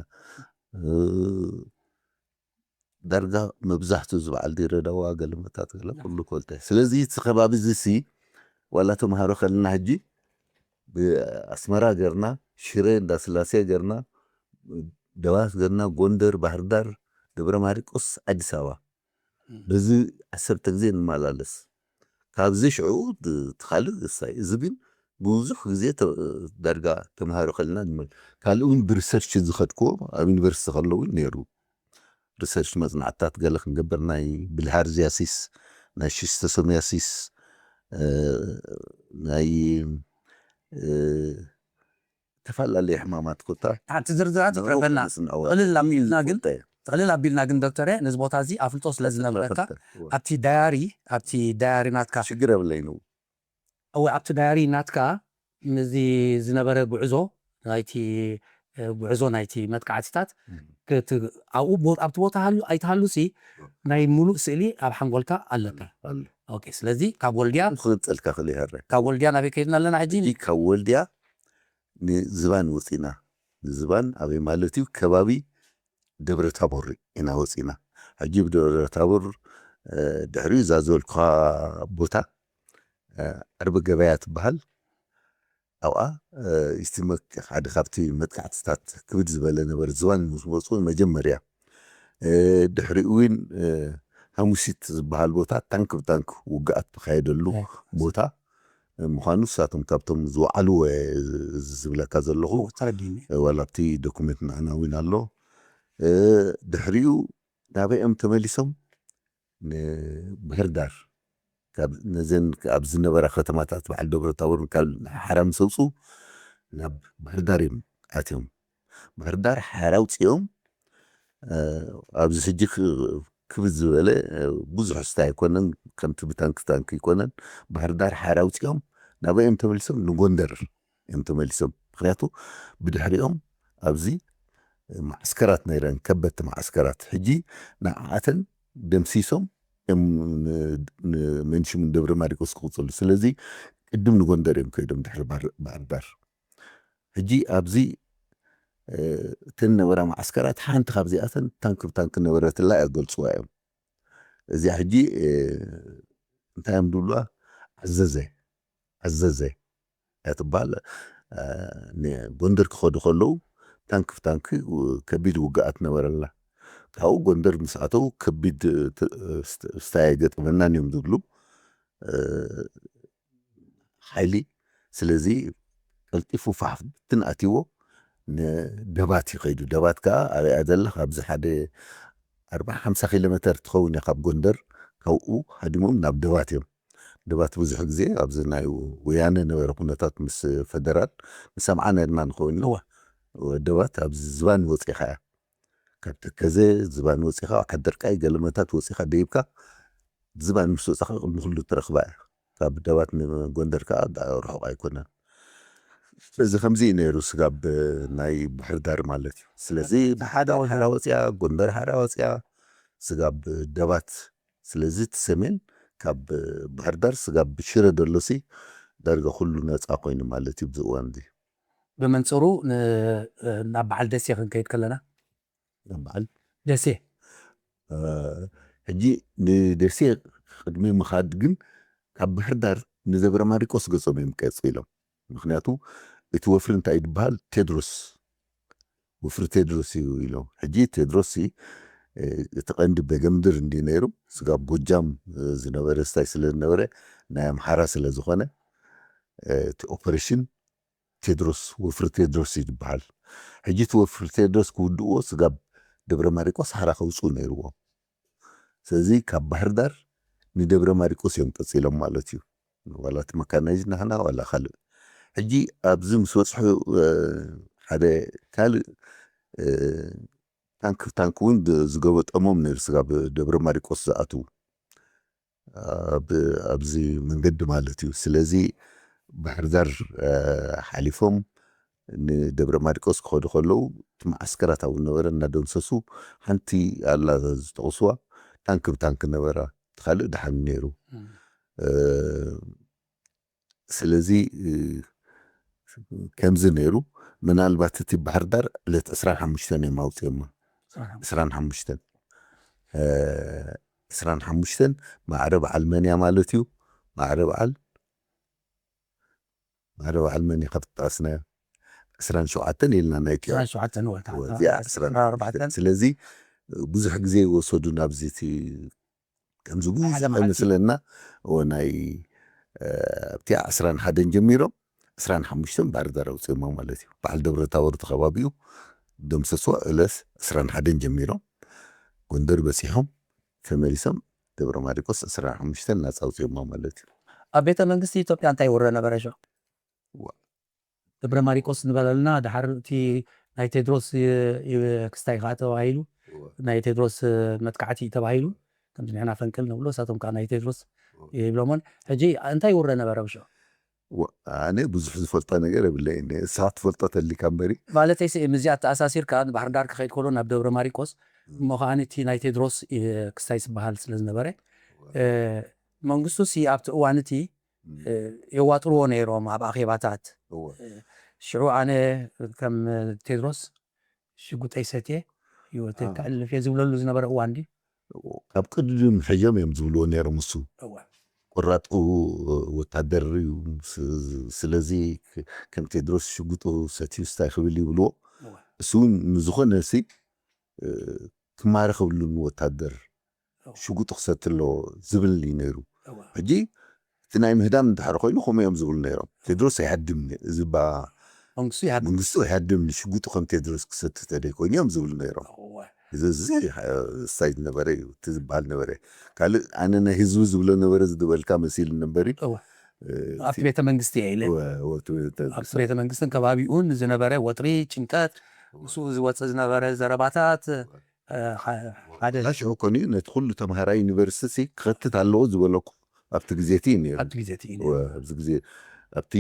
ዳርጋ መብዛሕትኡ ዝበዓል ድሬዳዋ ገለመታት ገለ ኩሉ ኮልተ። ስለዚ እቲ ከባቢ እዚ ሲ ዋላ ተምሃሮ ከለና ሕጂ ብኣስመራ ገርና ሽረ እንዳስላሴ ገርና ደባት ገርና ጎንደር ባህርዳር ደብረ ማርቆስ ኣዲስ ኣበባ በዚ ዓሰርተ ግዜ ንመላለስ። ካብዚ ሽዑ ትኻልእ እሳይ እዚ ግን ብዙሕ ግዜ ዳርጋ ተምሃሮ ከለና ንመ ካልእ እውን ብሪሰርች ዝኸድክዎ ኣብ ዩኒቨርሲቲ ከለዉ ነይሩ። ሪሰርች መፅናዕትታት ገለ ክንገብር ናይ ብልሃርዚያሲስ ናይ ሽስቶሶሚያሲስ ናይ ዝተፈላለዩ ሕማማት ኮታ ሓንቲ ዝርዝራት ይትረፈና። ጥቕልል ኣቢልና ግን ጥቕልል ኣቢልና ግን ዶክተር ነዚ ቦታ እዚ ኣፍልጦ ስለ ዝነበረካ ኣብቲ ዳያሪ ኣብቲ ዳያሪ ናትካ ሽግር የብለይኑ። እወ ኣብቲ ዳያሪ ናትካ ምስዚ ዝነበረ ጉዕዞ ናይቲ ጉዕዞ ናይቲ መጥቃዕትታት ኣብቲ ቦታ ሃሉ ኣይትሃሉ ሲ ናይ ሙሉእ ስእሊ ኣብ ሓንጎልካ ኣለካ። ስለዚ ካብ ወልድያ ክቅፅልካ ክሊሀረ ካብ ወልድያ ናበይ ከይድና ኣለና ሕጂ? ካብ ወልድያ ንዝባን ወፂና። ንዝባን ኣበይ ማለት እዩ? ከባቢ ደብረ ታቦር ኢና ወፂና። ሕጂ ብደብረ ታቦር ድሕሪኡ እዛ ዝበልኩኻ ቦታ ዓርቢ ገበያ ትበሃል። ኣብኣ እቲ ሓደ ካብቲ መጥቃዕትታት ክብድ ዝበለ ነበረ። ዝባን ምስ መፁ መጀመርያ ድሕሪኡ እውን ሃሙሲት ዝበሃል ቦታ ታንክ ብታንክ ውግኣት ተካየደሉ ቦታ ምዃኑ ንሳቶም ካብቶም ዝወዓልዎ ዝብለካ ዘለኹ። ዋላ ኣብቲ ዶኩመንት ንዓና እውን ኣሎ። ድሕሪኡ ናበይ እዮም ተመሊሶም? ንባህርዳር። ነዘን ኣብ ዝነበራ ከተማታት በዓል ደብረታቦርን ካብ ሓራ ምስ ኣውፅኡ ናብ ባህርዳር እዮም ኣትዮም። ባህርዳር ሓራ ኣውፅኦም ኣብዚ ሕጂ ክብድ ዝበለ ብዙሕ ስታይ ኣይኮነን፣ ከምቲ ብታንክ ታንክ ኣይኮነን። ባህርዳር ሓራ ኣውፅኦም ናበይ እዮም ተመሊሶም? ንጎንደር እዮም ተመሊሶም። ምክንያቱ ብድሕሪኦም ኣብዚ ማዓስከራት ነይረን፣ ከበድቲ ማዓስከራት። ሕጂ ንዓኣተን ደምሲሶም እዮም ንመንሽሙን ደብረ ማርቆስ ክቕፅሉ። ስለዚ ቅድም ንጎንደር እዮም ከይዶም ድሕሪ ባህርዳር። ሕጂ ኣብዚ እተን ነበራ ማዓስከራት ሓንቲ ካብዚኣተን ታንክ ብታንክ ነበረትላ እያ ገልፅዋ እዮም። እዚኣ ሕጂ እንታይ እዮም ድብልዋ? ዓዘዘ ዓዘዘ እያ ትበሃል። ጎንደር ክኸዱ ከለዉ ታንክ ብታንክ ከቢድ ውግኣት ነበረላ። ካብኡ ጎንደር ምስ ኣተዉ ከቢድ ስታይ ኣይገጠመናን እዮም ዝብሉ ሓይሊ። ስለዚ ቀልጢፉ ፋሕ ብትን ኣትይዎ ንደባት ይኸይዱ። ደባት ከዓ ኣበይ እያ ዘላ? ካብዚ ሓደ ኣርብዓ ሓምሳ ኪሎ ሜተር ትኸውን እያ ካብ ጎንደር። ካብኡ ሃዲሞም ናብ ደባት እዮም። ደባት ብዙሕ ግዜ ኣብዚ ናይ ወያነ ነበረ ኩነታት ምስ ፈደራል ንሰምዓ ነርና ንኸውን። ደባት ኣብዚ ዝባን ወፂኻ እያ። ካብ ተከዘ ዝባን ወፂኻ ዓደርቃይ ገለመታት ወፂኻ ደይብካ ዝባን ምስ ወፃኻ ቅድሚ ኩሉ ትረኽባ እያ። ካብ ደባት ንጎንደር ከዓ ርሑቕ ኣይኮነን። ስለዚ ከምዚ እዩ ነይሩ ስጋብ ናይ ባሕር ዳር ማለት እዩ። ስለዚ ብሓደ ሓራ ወፅያ፣ ጎንደር ሓራ ወፅያ፣ ስጋብ ደባት። ስለዚ እቲ ሰሜን ካብ ባሕር ዳር ስጋብ ሽረ ደሎሲ ዳርጋ ኩሉ ነፃ ኮይኑ ማለት እዩ ብዚ እዋን እዚ። ብመንፅሩ ናብ በዓል ደሴ ክንከይድ ከለና በዓል ደሴ ሕጂ ንደሴ ቅድሚ ምኻድ ግን ካብ ባሕር ዳር ንደብረ ማሪቆስ ገጾም እዮም ቀፂሎም። ምክንያቱ እቲ ወፍሪ እንታይ ዝበሃል ቴድሮስ፣ ወፍሪ ቴድሮስ እዩ ኢሎም። ሕጂ ቴድሮስ እቲ ቀንዲ በገምድር እንዲ ነይሩ ስጋብ ጎጃም ዝነበረ ስታይ ስለ ዝነበረ ናይ ኣምሓራ ስለ ዝኾነ እቲ ኦፐሬሽን ቴድሮስ ወፍሪ ቴድሮስ እዩ ዝበሃል። ሕጂ እቲ ወፍሪ ቴድሮስ ክውድእዎ ስጋብ ደብረ ማሪቆስ ሓራ ከውፅኡ ነይርዎም። ስለዚ ካብ ባህር ዳር ንደብረ ማሪቆስ እዮም ቀፂሎም ማለት እዩ። ዋላ እቲ መካናይዝ ናህና ዋላ ካልእ። ሕጂ ኣብዚ ምስ በፅሑ ሓደ ካልእ ታንክ ታንክ እውን ዝገበጠሞም ነይሩ ስጋብ ደብረ ማሪቆስ ዝኣትዉ ኣብዚ መንገዲ ማለት እዩ። ስለዚ ባሕር ዳር ሓሊፎም ንደብረ ማሪቆስ ክኸዱ ከለዉ እቲ መዓስከራት ኣብኡ ነበረ እናደምሰሱ ሓንቲ ኣላ ዝጠቕስዋ ታንክ ብታንክ ነበራ፣ እቲ ካልእ ደሓን ነይሩ። ስለዚ ከምዚ ነይሩ። ምናልባት እቲ ባሕር ዳር ዕለት ዕስራን ሓሙሽተን እዮም ኣውፅኦማ። ዕስራን ሓሙሽተን ዕስራን ሓሙሽተን ማዕረ በዓል መን እያ ማለት እዩ? ማዕረ በዓል ማዕረ በዓል መን እያ ካብ ተጠቐስናዮ ዕስራን ሸውዓተን ኢልና ናይ ኪዮ ዕስራን ሸውዓተን ወታ እዚኣ ዕስራን ኣርባዕተን ስለዚ ብዙሕ ግዜ ይወሰዱ ናብዚ እቲ ከምዚ ብዙሕ ኣይመስለና። ናይ ኣብቲ ዕስራን ሓደን ጀሚሮም ዕስራን ሓሙሽተን ባህር ዳር ኣውፅኦማ ማለት እዩ። በዓል ደብረ ታቦር ተኸባቢኡ ደምሰስዋ ዕለት ዕስራን ሓደን ጀሚሮም ጎንደር በፂሖም ተመሊሶም ደብረ ማሪቆስ ዕስራን ሓሙሽተን ናፃ ኣውፅኦማ ማለት እዩ። ኣብ ቤተ መንግስቲ ኢትዮጵያ እንታይ ይውረ ነበረ? ሸ ደብረ ማሪቆስ ንበለልና ድሓር እቲ ናይ ቴድሮስ ክስታይ ከዓ ተባሂሉ ናይ ቴድሮስ መጥቃዕቲ ተባሂሉ ከምዚ ንሕና ፈንቅል ንብሎ እሳቶም ከዓ ናይ ቴድሮስ ይብሎሞን ሕጂ እንታይ ይውረ ነበረ ብሾ ኣነ ብዙሕ ዝፈልጦ ነገር የብለይ እሳ ትፈልጦ ተሊካ እምበሪ ማለተይ ስ ምዚ ኣተኣሳሲርካ ንባሕር ዳር ክኸይድ ከሎ ናብ ደብረ ማሪቆስ እሞ ከዓ እቲ ናይ ቴድሮስ ክስታይ ዝበሃል ስለ ዝነበረ መንግስቱ ሲ ኣብቲ እዋን እቲ የዋጥርዎ ነይሮም ኣብ ኣኼባታት። ሽዑ ኣነ ከም ቴድሮስ ሽጉጠይ ሰትየ ህይወተይ ከሕልፍ እየ ዝብለሉ ዝነበረ እዋን ድዩ? ካብ ቅድም ሕዮም እዮም ዝብልዎ ነይሮም። እሱ ቆራጡ ወታደር እዩ። ስለዚ ከም ቴድሮስ ሽጉጡ ሰትዩ ስታይ ክብል ይብልዎ። እሱ እውን ንዝኾነ ሲ ክማረኸብሉ ንወታደር ሽጉጡ ክሰቲ ኣለዎ ዝብል እዩ ነይሩ። ሕጂ እቲ ናይ ምህዳም እንድሕር ኮይኑ ከምኡ እዮም ዝብሉ ነይሮም። ቴድሮስ ኣይሃድምኒ እዚ ባ መንግስቱ ይሃድም መንግስቱ ኣይሃድምኒ ሽጉጡ ከም ቴድሮስ ክሰቲ ተደይ ኮይኑ እዮም ዝብሉ ነይሮም። እወ። እዚ እዚ ስታይ ዝነበረ እዩ እቲ ዝበሃል ነበረ። ካልእ ኣነ ናይ ህዝቢ ዝብሎ ነበረ ዝድበልካ መሲሉ ነበር እዩ። እወ። እ፣ ኣብቲ እቲ- ቤተ መንግስቲ እየ ኢለ እወ፣ እወ፣ እቲ ቤተ- ኣብቲ ቤተ መንግስትን ከባቢኡን ዝነበረ ወጥሪ ጭንቀት ምስኡ ዝወፅእ ዝነበረ ዘረባታት እ፣ ካ- ሓደ ላ ሽዑ ኮን እዩ ነቲ ኩሉ ተምሃራይ ዩኒቨርሲቲ ሲ ክኸትት ኣለዎ ዝበለኩ ኣብቲ ግዜ እቲ እዩ ነይሩ። ኣብቲ ግዜ እቲ እዩ ነይሩ። ወ- ኣብዚ ግዜ ኣብቲ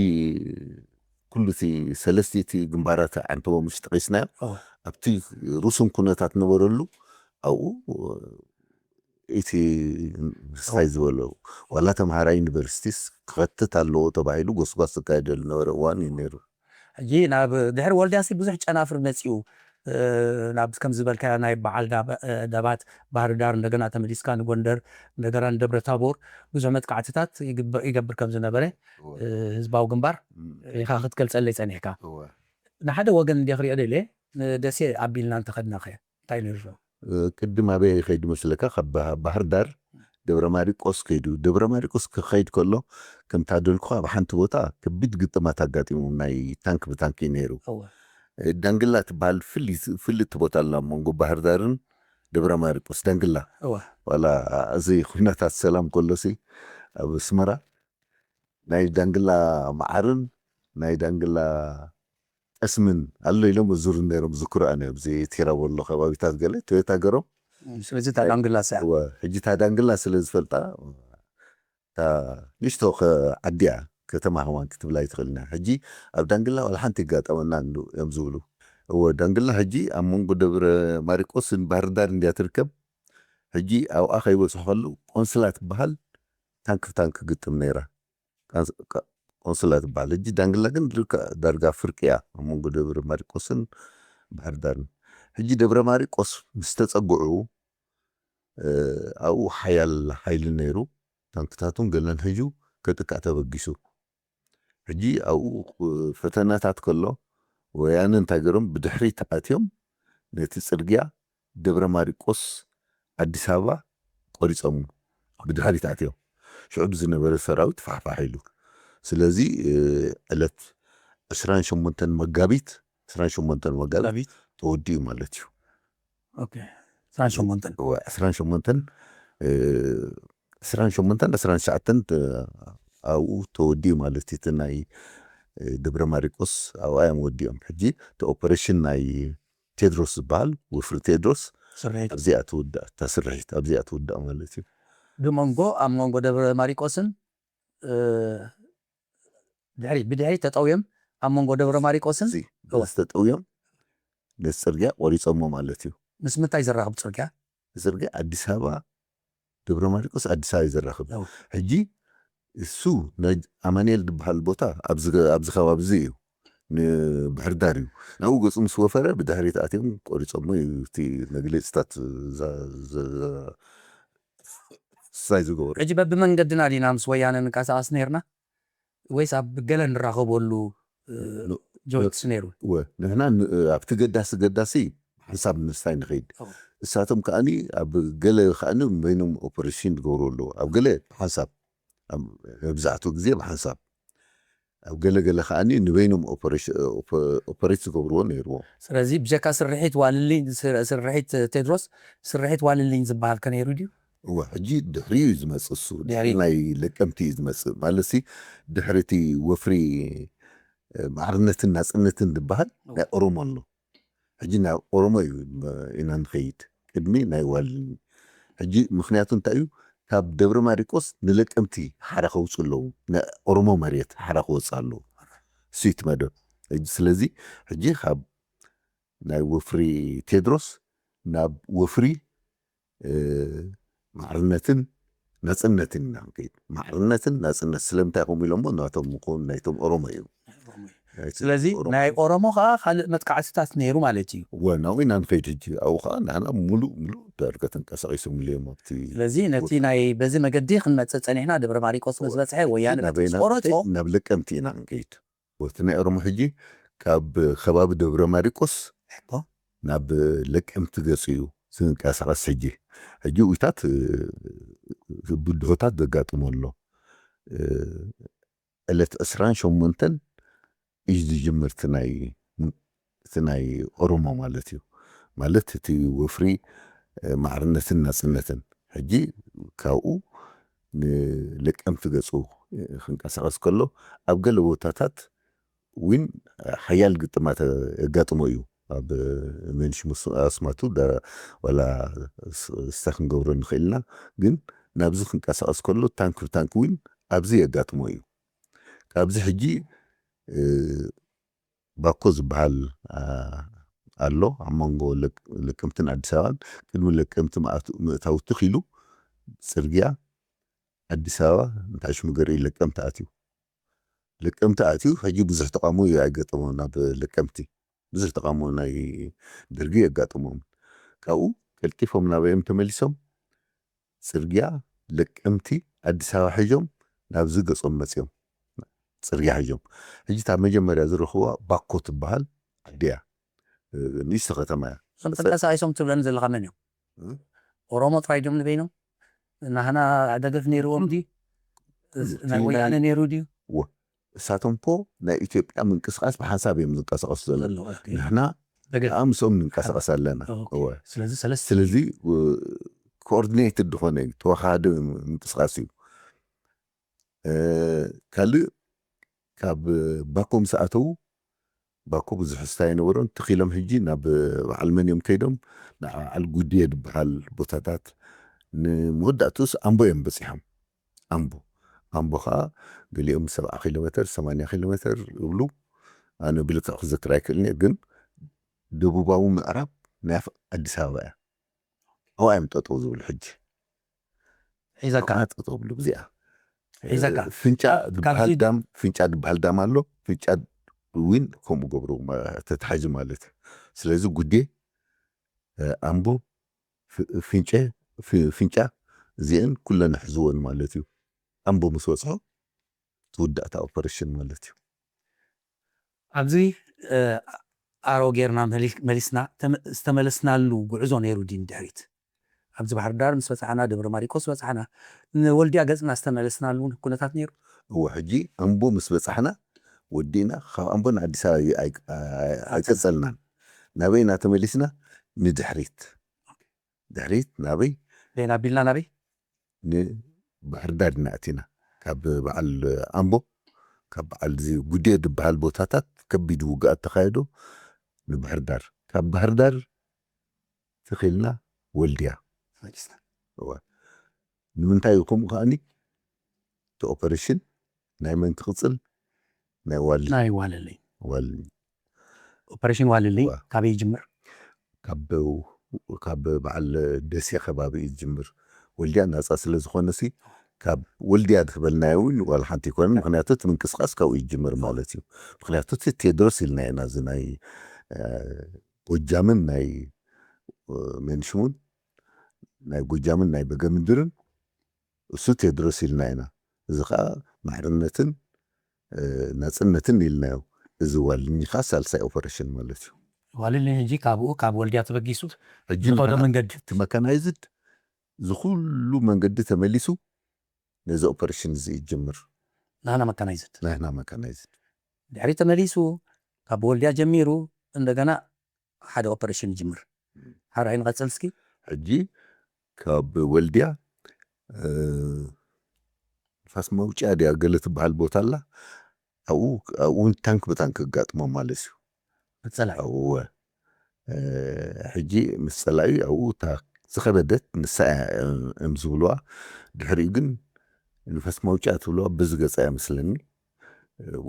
ኩሉ እቲ ሰለስቲ እቲ ግንባራት ዓንተቦ ምሽ ጠቂስናዮ እወ። ኣብቲ ሩሱን ኩነታት ነበረሉ ኣብኡ እቲ ንስኻይ ዝበሎ ዋላ ተምሃራይ ዩኒቨርሲቲስ ክኸትት ኣለዎ ተባሂሉ ጎስጓስ ዝካየደሉ ነበረ እዋን እዩ ነይሩ። ሕጂ ናብ ድሕሪ ወልድያሲ ብዙሕ ጨናፍር መፂኡ ናብ ከም ዝበልካዮ ናይ በዓል ደባት ባህር ዳር እንደገና ተመሊስካ ንጎንደር እንደገና ንደብረ ታቦር ብዙሕ መጥቃዕትታት ይገብር ከም ዝነበረ ህዝባዊ ግንባር ኢኻ ክትገልፀለይ ፀኒሕካ። ንሓደ ወገን እንደ ክሪኦ ደልየ ንደሴ ኣቢልና እንተኸድና ኸ እንታይ ነይሩ? ቅድም ኣበይ ከይዱ መስለካ ካብ ባህር ዳር ደብረ ማሪቆስ ከይዱ ደብረ ማሪቆስ ክኸይድ ከሎ ከምታ ደልኩ ኣብ ሓንቲ ቦታ ከቢድ ግጥማት ኣጋጢሙ ናይ ታንክ ብታንክ እዩ ነይሩ። ዳንግላ ትበሃል ፍልቲ ቦታ ኣላ መንጎ ባህር ዳርን ደብረ ማሪቆስ ዳንግላ። ዋላ እዚ ኩነታት ሰላም ከሎሲ ኣብ ኣስመራ ናይ ዳንግላ መዓርን ናይ ዳንግላ ጠስምን ኣሎ ኢሎም ዙር ነይሮም ዝክሩ ኣነ ኣብዚ ቴራቦሎ ከባቢታት ገለ ቶዮታ ገሮም ስለዚ እታ ዳንግላ ስያ ሕጂ እታ ዳንግላ ስለ ዝፈልጣ እታ ንሽቶ ዓዲያ ከተማ ኸማን ክትብላ ኣይትኽእልና። ሕጂ ኣብ ዳንግላ ዋላ ሓንቲ ይጋጠመና እንዱ እዮም ዝብሉ። እወ፣ ዳንግላ ሕጂ ኣብ መንጎ ደብረ ማርቆስን ባህር ዳር እንድያ ትርከብ። ሕጂ ኣብኣ ከይበጽሑ ከለዉ ቆንስላ ትበሃል ታንክ ብታንክ ግጥም ነይራ። ቃንስ-፣ ቃ-፣ ቆንስላ ትበሃል። ሕጂ ዳንግላ ግን ልክዕ ዳርጋ ፍርቂ እያ ኣብ መንጎ ደብረ ማርቆስን ባህር ዳርን። ሕጂ ደብረ ማርቆስ ምስ ተጸግዑ፣ እ፣ ኣብኡ ሓያል ሓይሊ ነይሩ። ታንክታቱን ገለን ሒዙ ከጥቅዕ ተበጊሱ። ሕጂ ኣብኡ ፈተናታት ከሎ ወያነ እንታይ ገይሮም? ብድሕሪት ኣትዮም ነቲ ጽርግያ ደብረ ማርቆስ ኣዲስ ኣበባ ቆሪጾም ብድሕሪት ኣትዮም። ሽዑ ብዝነበረ ሰራዊት ፋሕፋሕ ኢሉ። ስለዚ፣ እ፣ ዕለት ዕስራን ሸሞንተን መጋቢት፣ ዕስራን ሸሞንተን መጋቢት መጋቢት። ተወዲኡ ማለት እዩ። ኦኬ። ዕስራን ሸሞንተን። እወ፣ ዕስራን ሸሞንተን፣ እ፣ ዕስራን ሸሞንተን፣ ዕስራን ትሽዓተን ተ-፣ ኣብኡ ተወዲኡ ማለት እዩ። እቲ ናይ፣ እ፣ ደብረ ማርቆስ ኣብኣ እዮም ወዲኦም። ሕጂ እቲ ኦፐሬሽን ናይ ቴድሮስ ዝበሃል፣ ወፍሪ ቴድሮስ፣ ስርሒት። ኣብዚኣ ትውዳእ፣ እታ ስርሒት ኣብዚኣ ትውዳእ ማለት እዩ። ብመንጎ፣ ኣብ መንጎ ደብረ ማርቆስን፣ እ፣ ድሕሪ፣ ብድሕሪ ተጠውዮም ኣብ መንጎ ደብረ ማርቆስን እዚ እወ። ዝተጠውዮም ነቲ ጽርግያ ቆሪጾሞ ማለት እዩ። ምስ ምንታይ ዘራኽብ ጽርግያ? ጽርግያ ኣዲስ ኣበባ፣ ደብረ ማርቆስ ኣዲስ ኣበባ እዩ ዘራኽብ። እወ። ሕጂ እሱ ናይ ኣማኑኤል ዝበሃል ቦታ ኣብዚ ገ-፣ ኣብዚ ከባቢ እዚ እዩ። ንባሕር ዳር እዩ። ናብኡ ገጹ ምስ ወፈረ ብድሕሪት ኣትዮም ቆሪጾሞ እዩ። እቲ መግለጺታት ዛ-፣ ዛ-፣ ዛ-፣ ሳይ ዝገበሩ። ሕጂ በብመንገድና ዲና ምስ ወያነ ንንቀሳቐስ ነይርና? ወይስ ኣብ ገለ ንራኸበሉ፣ እ፣ ኖ፣ ጆይንትስ ነይሩ? እወ፣ ንሕና ን-፣ ኣብቲ ገዳሲ ገዳሲ ሓንሳብ ምስታይ ንኸይድ። እወ። እሳቶም ከኣኒ ኣብ ገለ ከኣኒ በይኖም ኦፐሬሽን ዝገብሩ ኣለዉ። ኣብ ገለ ብሓንሳብ፣ ኣብ መብዛሕትኡ ግዜ ብሓንሳብ። ኣብ ገለ ገለ ከኣኒ ንበይኖም ኦፐሬሽ-፣ ኦፐ-፣ ኦፐሬት ዝገብርዎ ነይርዎም። ስለዚ ብጀካ ስርሒት ዋልልኝ፣ ስር-፣ ስርሒት ቴድሮስ፣ ስርሒት ዋልልኝ ዝበሃል ከ ነይሩ ድዩ? እወ፣ ሕጂ ድሕሪኡ እዩ ዝመጽእ እሱ። ድሕሪ? ናይ ለቀምቲ እዩ ዝመጽእ። ማለት ሲ ድሕሪ እቲ ወፍሪ፣ እ፣ ማዕርነትን ናጽነትን ዝበሃል እወ። ናይ ኦሮሞ ኣሎ። ሕጂ ናብ ኦሮሞ እዩ፣ እ፣ ኢና ንኸይድ። ቅድሚ ናይ ዋልልኝ። ሕጂ ምኽንያቱ እንታይ እዩ? ካብ ደብረ ማርቆስ ንለቀምቲ ሓራ ከውጽኡ ኣለዉ። ናይ ኦሮሞ መሬት ሓራ ክወጽእ ኣለዎ። እሱ እዩ እቲ መደብ። ሕጂ፣ ስለዚ ሕጂ ካብ ናይ ወፍሪ ቴድሮስ ናብ ወፍሪ፣ እ፣ ማዕርነትን ናጽነትን ኢና ንከይድ። ማዕርነትን ናጽነት ስለምንታይ ከምኡ ኢሎሞ? ናቶም ምኾኑ ናይቶም ኦሮሞ እዩ። ናይቶም ስለዚ ኦሮሞ። ናይ ኦሮሞ ኸኣ ካልእ መጥቃዕትታት ነይሩ ማለት እዩ። እወ፣ ናብኡ ኢና ንኸይድ ሕጂ። ኣብኡ ኸኣ ንሕና ሙሉእ፣ ሙሉእ ዳርጋ ተንቀሳቒሶምሉ እዮም ኣብቲ ስለዚ ነቲ ቦታ። ናይ በዚ መገዲ ክንመጽእ ጸኒሕና፣ ደብረ ማርቆስ ምስ በጽሐ ወያነ በቲ ናበይ ምስ ኢና ቆረጾ፣ ንኸይድ? ናብ ለቀምቲ ኢና ንከይድ። እቲ ናይ ኦሮሞ ሕጂ ካብ ከባቢ ደብረ ማርቆስ እኮ። ናብ ለቀምቲ ገጹ እዩ ዝንቀሳቐስ ሕጂ። ሕጂ እዊታት፣ እ፣ ብድሆታት ዘጋጥሞ ኣሎ። እ፣ ዕለት ዕስራን ሸሞንተን እዩ ዝጅምር እቲ ናይ፣ እቲ ናይ ኦሮሞ ማለት እዩ። ማለት እቲ ወፍሪ፣ እ፣ ማዕርነትን ናጽነትን። ሕጂ ካብኡ ንለቀምቲ ገጹ ክንቀሳቐስ ከሎ ኣብ ገለ ቦታታት እውን ሓያል ግጥማት የጋጥሞ እዩ። ኣብ መንሽሙስ ኣስማቱ ዳ-፣ ዋላ ስ-፣ ስታ ክንገብሮ ንኽእል ኢና፣ ግን ናብዚ ክንቀሳቐስ ከሎ ታንክ ብታንክ እውን ኣብዚ የጋጥሞ እዩ። ካብዚ ሕጂ፣ እ፣ ባኮ ዝበሃል፣ አ፣ ኣሎ ኣብ መንጎ ለቅ-፣ ለቀምትን ኣዲስ ኣበባን። ቅድሚ ለቀምቲ ምኣቱ-፣ ምእታው ትኽ ኢሉ ጽርግያ ኣዲስ ኣበባ ንታሽሙ ገርዒ ለቀምቲ ኣትዩ። ለቀምቲ ኣትዩ፣ ሕጂ ብዙሕ ተቓውሞ እዩ ኣይገጠሞን። ናብ ለቀምቲ ብዙሕ ተቓውሞ ናይ ደርጊ የጋጥሞም። ካብኡ ቀልጢፎም ናበዮም ተመሊሶም፣ ጽርግያ ለቀምቲ ኣዲስ ኣበባ ሒዞም ናብዚ ገጾም መጺኦም። ጽርግያ ሒዞም። ሕጂ እታ መጀመርያ ዝረኽብዋ ባኮ ትበሃል ዓዲ እያ። እ፣ ንእሽቶ ከተማ እያ። እዞም ተንቀሳቒሶም ትብለኒ ዘለኻ መን እዮም? እ? ኦሮሞ ጥራይ ድዮም ንበይኖም? ናህና ደገፍ ነይርዎም ድዩ? እዚ ናይ እቲ ወያነ ናይ ነይሩ ድዩ? እወ። እሳቶም እኮ ናይ ኢትዮጵያ ምንቅስቓስ ብሓንሳብ እዮም ዝንቀሳቐሱ ዘለዉ። ዘለዉ፣ ኦኬ። ንሕና ደገፍ። ከኣ ምስኦም ንንቀሳቐስ ኣለና። ኦኬ። እወ። ስለዚ ሰለስተ ስለዚ፣ እ፣ ኮኦርዲኔትድ ዝኾነ እዩ፣ ተወሃሃደ ምንቅስቓስ እዩ። እ፣ ካልእ ካብ ባኮ ምስ ኣተዉ፣ ባኮ ብዙሕ ስታ ኣይነበሮን። ትኽ ኢሎም ሕጂ ናብ በዓል መን እዮም ከይዶም? ናብ በዓል ጉድየ ዝበሃል ቦታታት። ንመወዳእትኡስ ኣምቦ እዮም በጺሖም። ኣምቦ። ኣምቦ ከዓ ገሊኦም ሰብዓ ኪሎ ሜትር፣ ሰማንያ ኪሎ ሜትር ይብሉ። ኣነ ብልክዕ ክዝክር ኣይክእልን እየ፣ ግን ደቡባዊ ምዕራብ ናይ ኣፍ-፣ ኣዲስ ኣበባ እያ። ኣብኣ እዮም ጠጠው ዝብሉ ሕጂ። ሒዘካ ኣብኣ ጠጠው ብሉ ብዚኣ። ሒዘካ ፍንጫ ካብ- ዝበሃል ካብዚ- ዳም፣ ፍንጫ ዝበሃል ዳም ኣሎ። ፍንጫ እውን ከምኡ ገብሩ ማ-፣ ተታሒዙ ማለት እዩ። ስለዚ ጉዴ፣ እ፣ ኣምቦ፣ ፍ-፣ ፍንጨ፣ ፍ-፣ ፍንጫ እዚአን ኩለን ሕዝወን ማለት እዩ። ኣምቦ ምስ በጽሖ ትውዳእ እታ ኦፐሬሽን ማለት እዩ። ኣብዚ እ፣ ኣሮ ጌርና መሊ- መሊስና ተመ- ዝተመለስናሉ ጉዕዞ ነይሩ ድዩ ንድሕሪት? ኣብዚ ባህር ዳር ምስ በፃሕና፣ ደብረ ማሪቆስ በፃሕና፣ ንወልድያ ገፅና ዝተመለስናሉ እውን ኩነታት ነይሩ። እወ፣ ሕጂ ኣምቦ ምስ በጻሕና ወዲእና ካብ ኣምቦ ንኣዲስ ኣበባ ኣይ-፣ ኣይ-፣ ኣይቀጸልናን። ናበይ ኢና ተመሊስና? ንድሕሪት። ድሕሪት ናበይ? ሌና ቢልና ናበይ? ንባሕር ዳር ኢና ኣቲና። ካብ በዓል ኣምቦ፣ ካብ በዓል እዚ ጉዴ ዝበሃል ቦታታት ከቢድ ውግኣት ተኻየዶ ንባሕር ዳር። ካብ ባህር ዳር ትኺልና ወልድያ። መሊስና። እወ። ንምንታይ እዩ ከምኡ ከኣኒ? እቲ ኦፐሬሽን ናይ መን ክቕጽል? ናይ ዋሊ-፣ ናይ ዋለለይ። ዋልኒ። ኦፐሬሽን ዋለለይ ዋ። ካበይ ይጅምር? ካብ፣ ካብ በዓል ደሴ ከባቢ እዩ ዝጅምር። ወልድያ ናጻ ስለ ዝኾነሲ፣ ካብ ወልድያ ዝበልናዮ እውን ዋላ ሓንቲ ኣይኮነን። ምኽንያቱ እቲ ምንቅስቓስ ካብኡ ይጅምር ማለት እዩ። ምኽንያቱ እቲ ቴድሮስ ኢልና ኢና፣ እዚ ናይ፣ እ፣ ጎጃምን ናይ፣ እ፣ መንሽሙን፣ ናይ ጎጃምን ናይ በገምድርን እሱ ቴድሮስ ኢልና ኢና። እዚ ኸኣ ማዕርነትን፣ እ፣ ናጽነትን ኢልናዮ። እዚ ዋልኒ ኸኣ ሳልሳይ ኦፐሬሽን ማለት እዩ። ዋለለይ ሕጂ ካብኡ፣ ካብ ወልድያ ተበጊሱ ሕጂ ዝኸዶ ንሕና መንገዲ። እቲ መካናይዝድ፣ እዚ ኩሉ መንገዲ ተመሊሱ ነዚ ኦፐሬሽን እዚ ይጅምር። ናህና መካናይዝድ። ናህና መካናይዝድ። ድሕሪ ተመሊሱ፣ ካብ ወልድያ ጀሚሩ፣ እንደገና ሓደ ኦፐሬሽን ይጅምር። ሓራይ ንቐጽል እስኪ። ሕጂ ካብ ወልድያ፣ እ፣ ንፋስ መውጫ ድያ ገለ ትበሃል ቦታ ኣላ። ኣብኡ፣ ኣብኡ እውን ታንክ ብታንክ ክጋጥሞ ማለት እዩ። መጸላይ። ኣብኡ፣ እ፣ ሕጂ ምስ ጸላኢ ኣብኡ እታ ዝኸበደት ንሳ እያ፣ እ፣ እዮም ዝብልዋ። ድሕሪኡ ግን ንፋስ መውጫ ትብልዋ በዚ ገጻ እያ መስለኒ።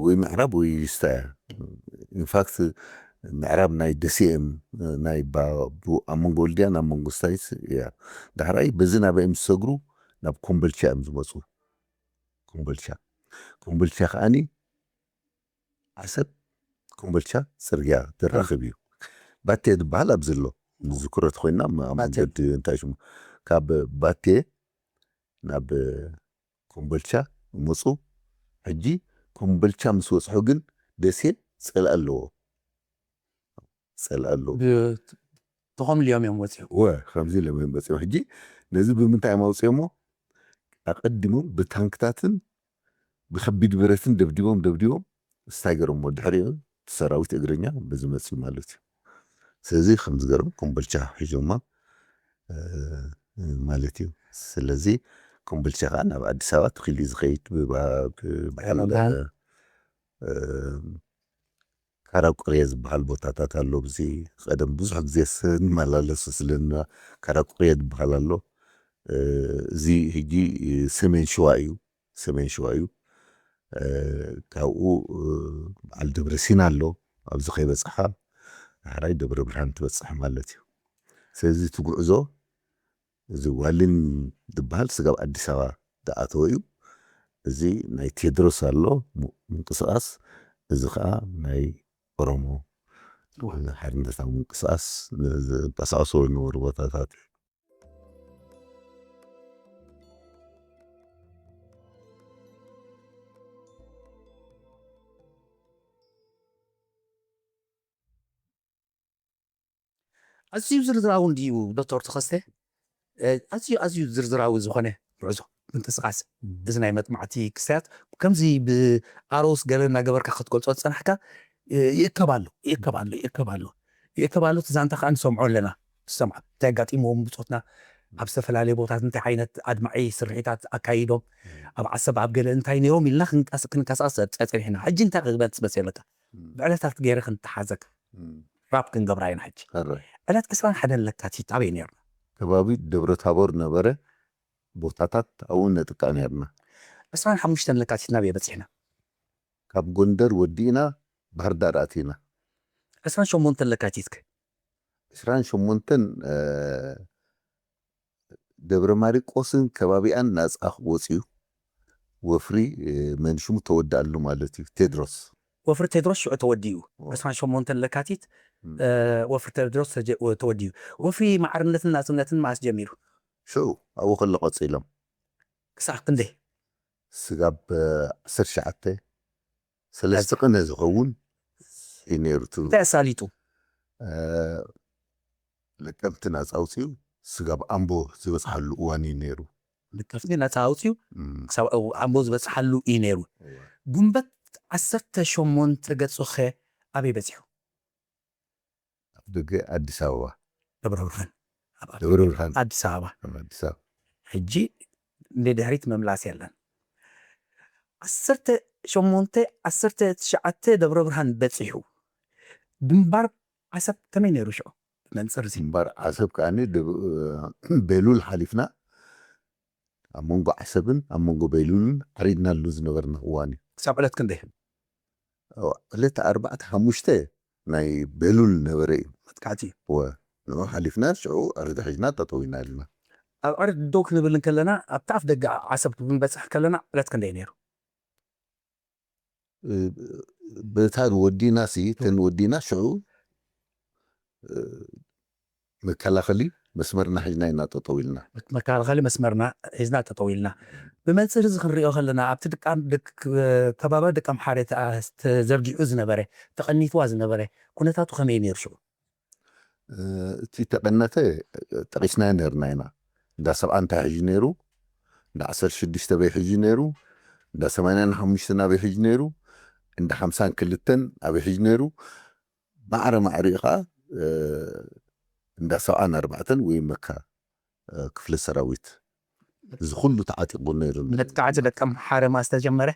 ወይ ምዕራብ ወይ ስታይ እያ። ኢንፋክት ምዕራብ ናይ ደሴ እዮም፣ ናይ ባ-፣ ቡ-፣ ኣብ መንጎ ወልድያን ኣብ መንጎ ስታይት እያ። ዳሕራይ በዚ ናበይ እዮም ዝሰግሩ? ናብ ኮምበልቻ እዮም ዝመፁ። ኮምበልቻ። ኮምበልቻ ከኣኒ ዓሰብ ኮምበልቻ ፅርግያ ዘራኽብ እዩ። ባቴ ዝበሃል ኣብዚ ኣሎ። ዝክሮ ተኮይንና ም-፣ ኣብ ባቴ። መንገዲ እንታይ ሽሙ? ካብ ባቴ ናብ ኮምበልቻ መፁ። ሕጂ ኮምበልቻ ምስ በፅሑ ግን ደሴ ፀላኢ ኣለዎ። ፀላኢ ኣለዎ። ብ-፣ ተኾምልዮም እዮም ወፂኦም። ወ፣ ከምዚ ኢሎም እዮም መፂኦም። ሕጂ ነዚ ብምንታይ እዮም ኣውፂኦሞ? ኣቐዲሞም ብታንክታትን ብከቢድ ብረትን ደብዲቦም፣ ደብዲቦም ስታይ ገይሮሞ። ድሕሪኡ እቲ ሰራዊት እግረኛ በዚ መፅዩ ማለት እዩ። ስለዚ ከምዚ ገይሮም ኮምቦልቻ ሒዞማ፣ እ፣ ማለት እዩ። ስለዚ ኮምቦልቻ ከዓ ናብ ኣዲስ ኣበባ ተኺሉ ዝኸይድ ብባ-፣ ብበዓል፣ ብበዓል። እ፣ ካራቁርየ ዝበሃል ቦታታት ኣሎ። ብዚ ቀደም ብዙሕ ግዜ ስ-፣ ንመላለሱ ስለና ካራቁርየ ዝበሃል ኣሎ። እ፣ እዚ ሕጂ ሰሜን ሸዋ እዩ። ሰሜን ሸዋ እዩ። እ፣ ካብኡ፣ እ፣ በዓል ደብረ ሲና ኣሎ። ኣብዚ ከይበጽሓ ዳሕራይ ደብረ ብርሃን ትበጽሕ ማለት እዩ። ስለዚ እቲ ጉዕዞ እዚ ዋሊን ዝበሃል ስጋብ ኣዲስ ኣበባ ዝኣተወ እዩ። እዚ ናይ ቴድሮስ ኣሎ ሙ-፣ ምንቅስቓስ፣ እዚ ኸዓ ናይ ኦሮሞ ሓርነታዊ ምንቅስቓስ ዝንቀሳቐሱ ዝነበሩ ቦታታት እዩ። ኣዝዩ ዝርዝራዊ እንድዩ ዶክተር ተኸስተ። እ፣ ኣዝዩ፣ ኣዝዩ ዝርዝራዊ ዝኾነ ጉዕዞ ምንቅስቓስ፣ እዚ ናይ መጥማዕቲ ክስተያት ከምዚ ብኣሮስ ገለ እናገበርካ ክትገልጾ ዝጸናሕካ፣ እ፣ ይእከብ ኣሎ፣ ይእከብ ኣሎ፣ ይእከብ ኣሎ፣ ይእከብ ኣሎ። እቲ ዛንታ ከኣ ንሰምዖ ኣለና፣ ንሰምዖ። እንታይ ኣጋጢምዎም ብጾትና፣ ኣብ ዝተፈላለየ ቦታት እንታይ ዓይነት ኣድማዒ ስርሒታት ኣካይዶም፣ ኣብ ዓሰብ ኣብ ገለ እንታይ ነይሮም ኢልና ክንቀስ-፣ ክንቀሳቐስ ጸ-፣ ጸኒሕና። ሕጂ እንታይ ክበጽ መሰለካ? ብዕለታት ገይረ ክንተሓዘካ። ራፕ ክንገብራ ኢና ሕጂ። ሕራይ። ዕለት ዕስራን ሓደን ለካቲት ኣበይ ነይርና? ከባቢ ደብረ ታቦር ነበረ። ቦታታት ኣብኡ ነጥቃ ነይርና። ዕስራን ሓሙሽተን ለካቲት ናበይ በጺሕና? ካብ ጎንደር ወዲእና ባህር ዳር ኣቲና። ዕስራን ሸሞንተን ለካቲት ከ? ዕስራን ሸሞንተን ደብረ ማርቆስን ከባቢኣን ናፃ ወፂኡ። ወፍሪ መንሽሙ ተወድኣሉ ማለት እዩ። ቴድሮስ ወፍሪ ቴድሮስ ሽዑ ተወዲኡ። ዕስራን ሸሞንተን ለካቲት ወፍሪ ቴድሮስ ተወዲኡ። ወፍሪ ማዕርነትን ናፅነትን መዓስ ጀሚሩ? ሽዑ ኣብኡ ከሎ ቀፂሎም። ክሳዕ ክንደይ? ስጋብ ዓሰርተ ትሽዓተ ሰለስተ ቅነ ዝኸውን እዩ ነይሩ። እንታይ ኣሳሊጡ? ለቀምቲ ናፃ ኣውፅኡ ስጋብ ኣምቦ ዝበፅሓሉ እዋን እዩ ነይሩ። ለቀምቲ ናፃ ኣውፅኡ ክሳብ ኣምቦ ዝበፅሓሉ እዩ ነይሩ። ጉንበት ዓሰርተ ሸሞንተ ገፁኸ ኣበይ በፂሑ? ኣብ ደገ ኣዲስ ኣበባ። ደብረ ብርሃን። ደብረ ብርሃን። ኣዲስ ኣበባ። ኣብ ኣዲስ ኣበባ። ሕጂ ንድሕሪት ምምላስ የለን። ዓሰርተ ሸሞንተ ዓሰርተ ትሽዓተ ደብረ ብርሃን በፂሑ። ግንባር ዓሰብ ከመይ ነይሩ ሽዑ? መንፅር እዚ ግንባር ዓሰብ ከዓኒ ቤሉል ሓሊፍና ኣብ መንጎ ዓሰብን ኣብ መንጎ ቤሉልን ዓሪድናሉ ዝነበርና እዋን እዩ። ክሳብ ዕለት ክንደይ? ዕለት ኣርባዕተ ሓሙሽተ ናይ ቤሉል ነበረ እዩ። መጥቃዕቲ ወ ንዑ ሓሊፍና ሽዑ ዕርዲ ሒዝና ጠጠው ኢና ኢልና። ኣብ ዕርዲ ደው ክንብል እንከለና ኣብቲ ኣፍ ደገ ዓሰብ ክንበፅሕ ከለና ዕለት ክንደይ ነይሩ? በታ ወዲና ሲ ተን ወዲና ሽዑ መከላኸሊ መስመርና ሒዝና ኢና ጠጠው ኢልና። መከላኸሊ መስመርና ሒዝና ጠጠው ኢልና። ብመንፅር እዚ ክንሪኦ ከለና ኣብቲ ከባቢ ደቂ ኣምሓረ ተዘርጊሑ ዝነበረ ተቐኒትዋ ዝነበረ ኩነታቱ ከመይ ነይሩ ሽዑ? እቲ ተቐነተ ጠቒስናዮ ነርና ኢና። እንዳ ሰብዓ እንታይ ሕጂ ነይሩ፣ እንዳ ዓሰርተ ሽዱሽተ በይ ሕጂ ነይሩ፣ እንዳ ሰማንያን ሓሙሽተን ኣበይ ሕጂ ነይሩ፣ እንዳ ሓምሳን ክልተን ኣበይ ሕጂ ነይሩ። ማዕረ ማዕሪኡ ከዓ እንዳ ሰብዓን ኣርባዕተን ወይ መካ ክፍለ ሰራዊት እዚ ኩሉ ተዓጢቑ ነይሩ። መጥቃዕቲ ደቂ ኣምሓረ መዓስ ተጀመረ?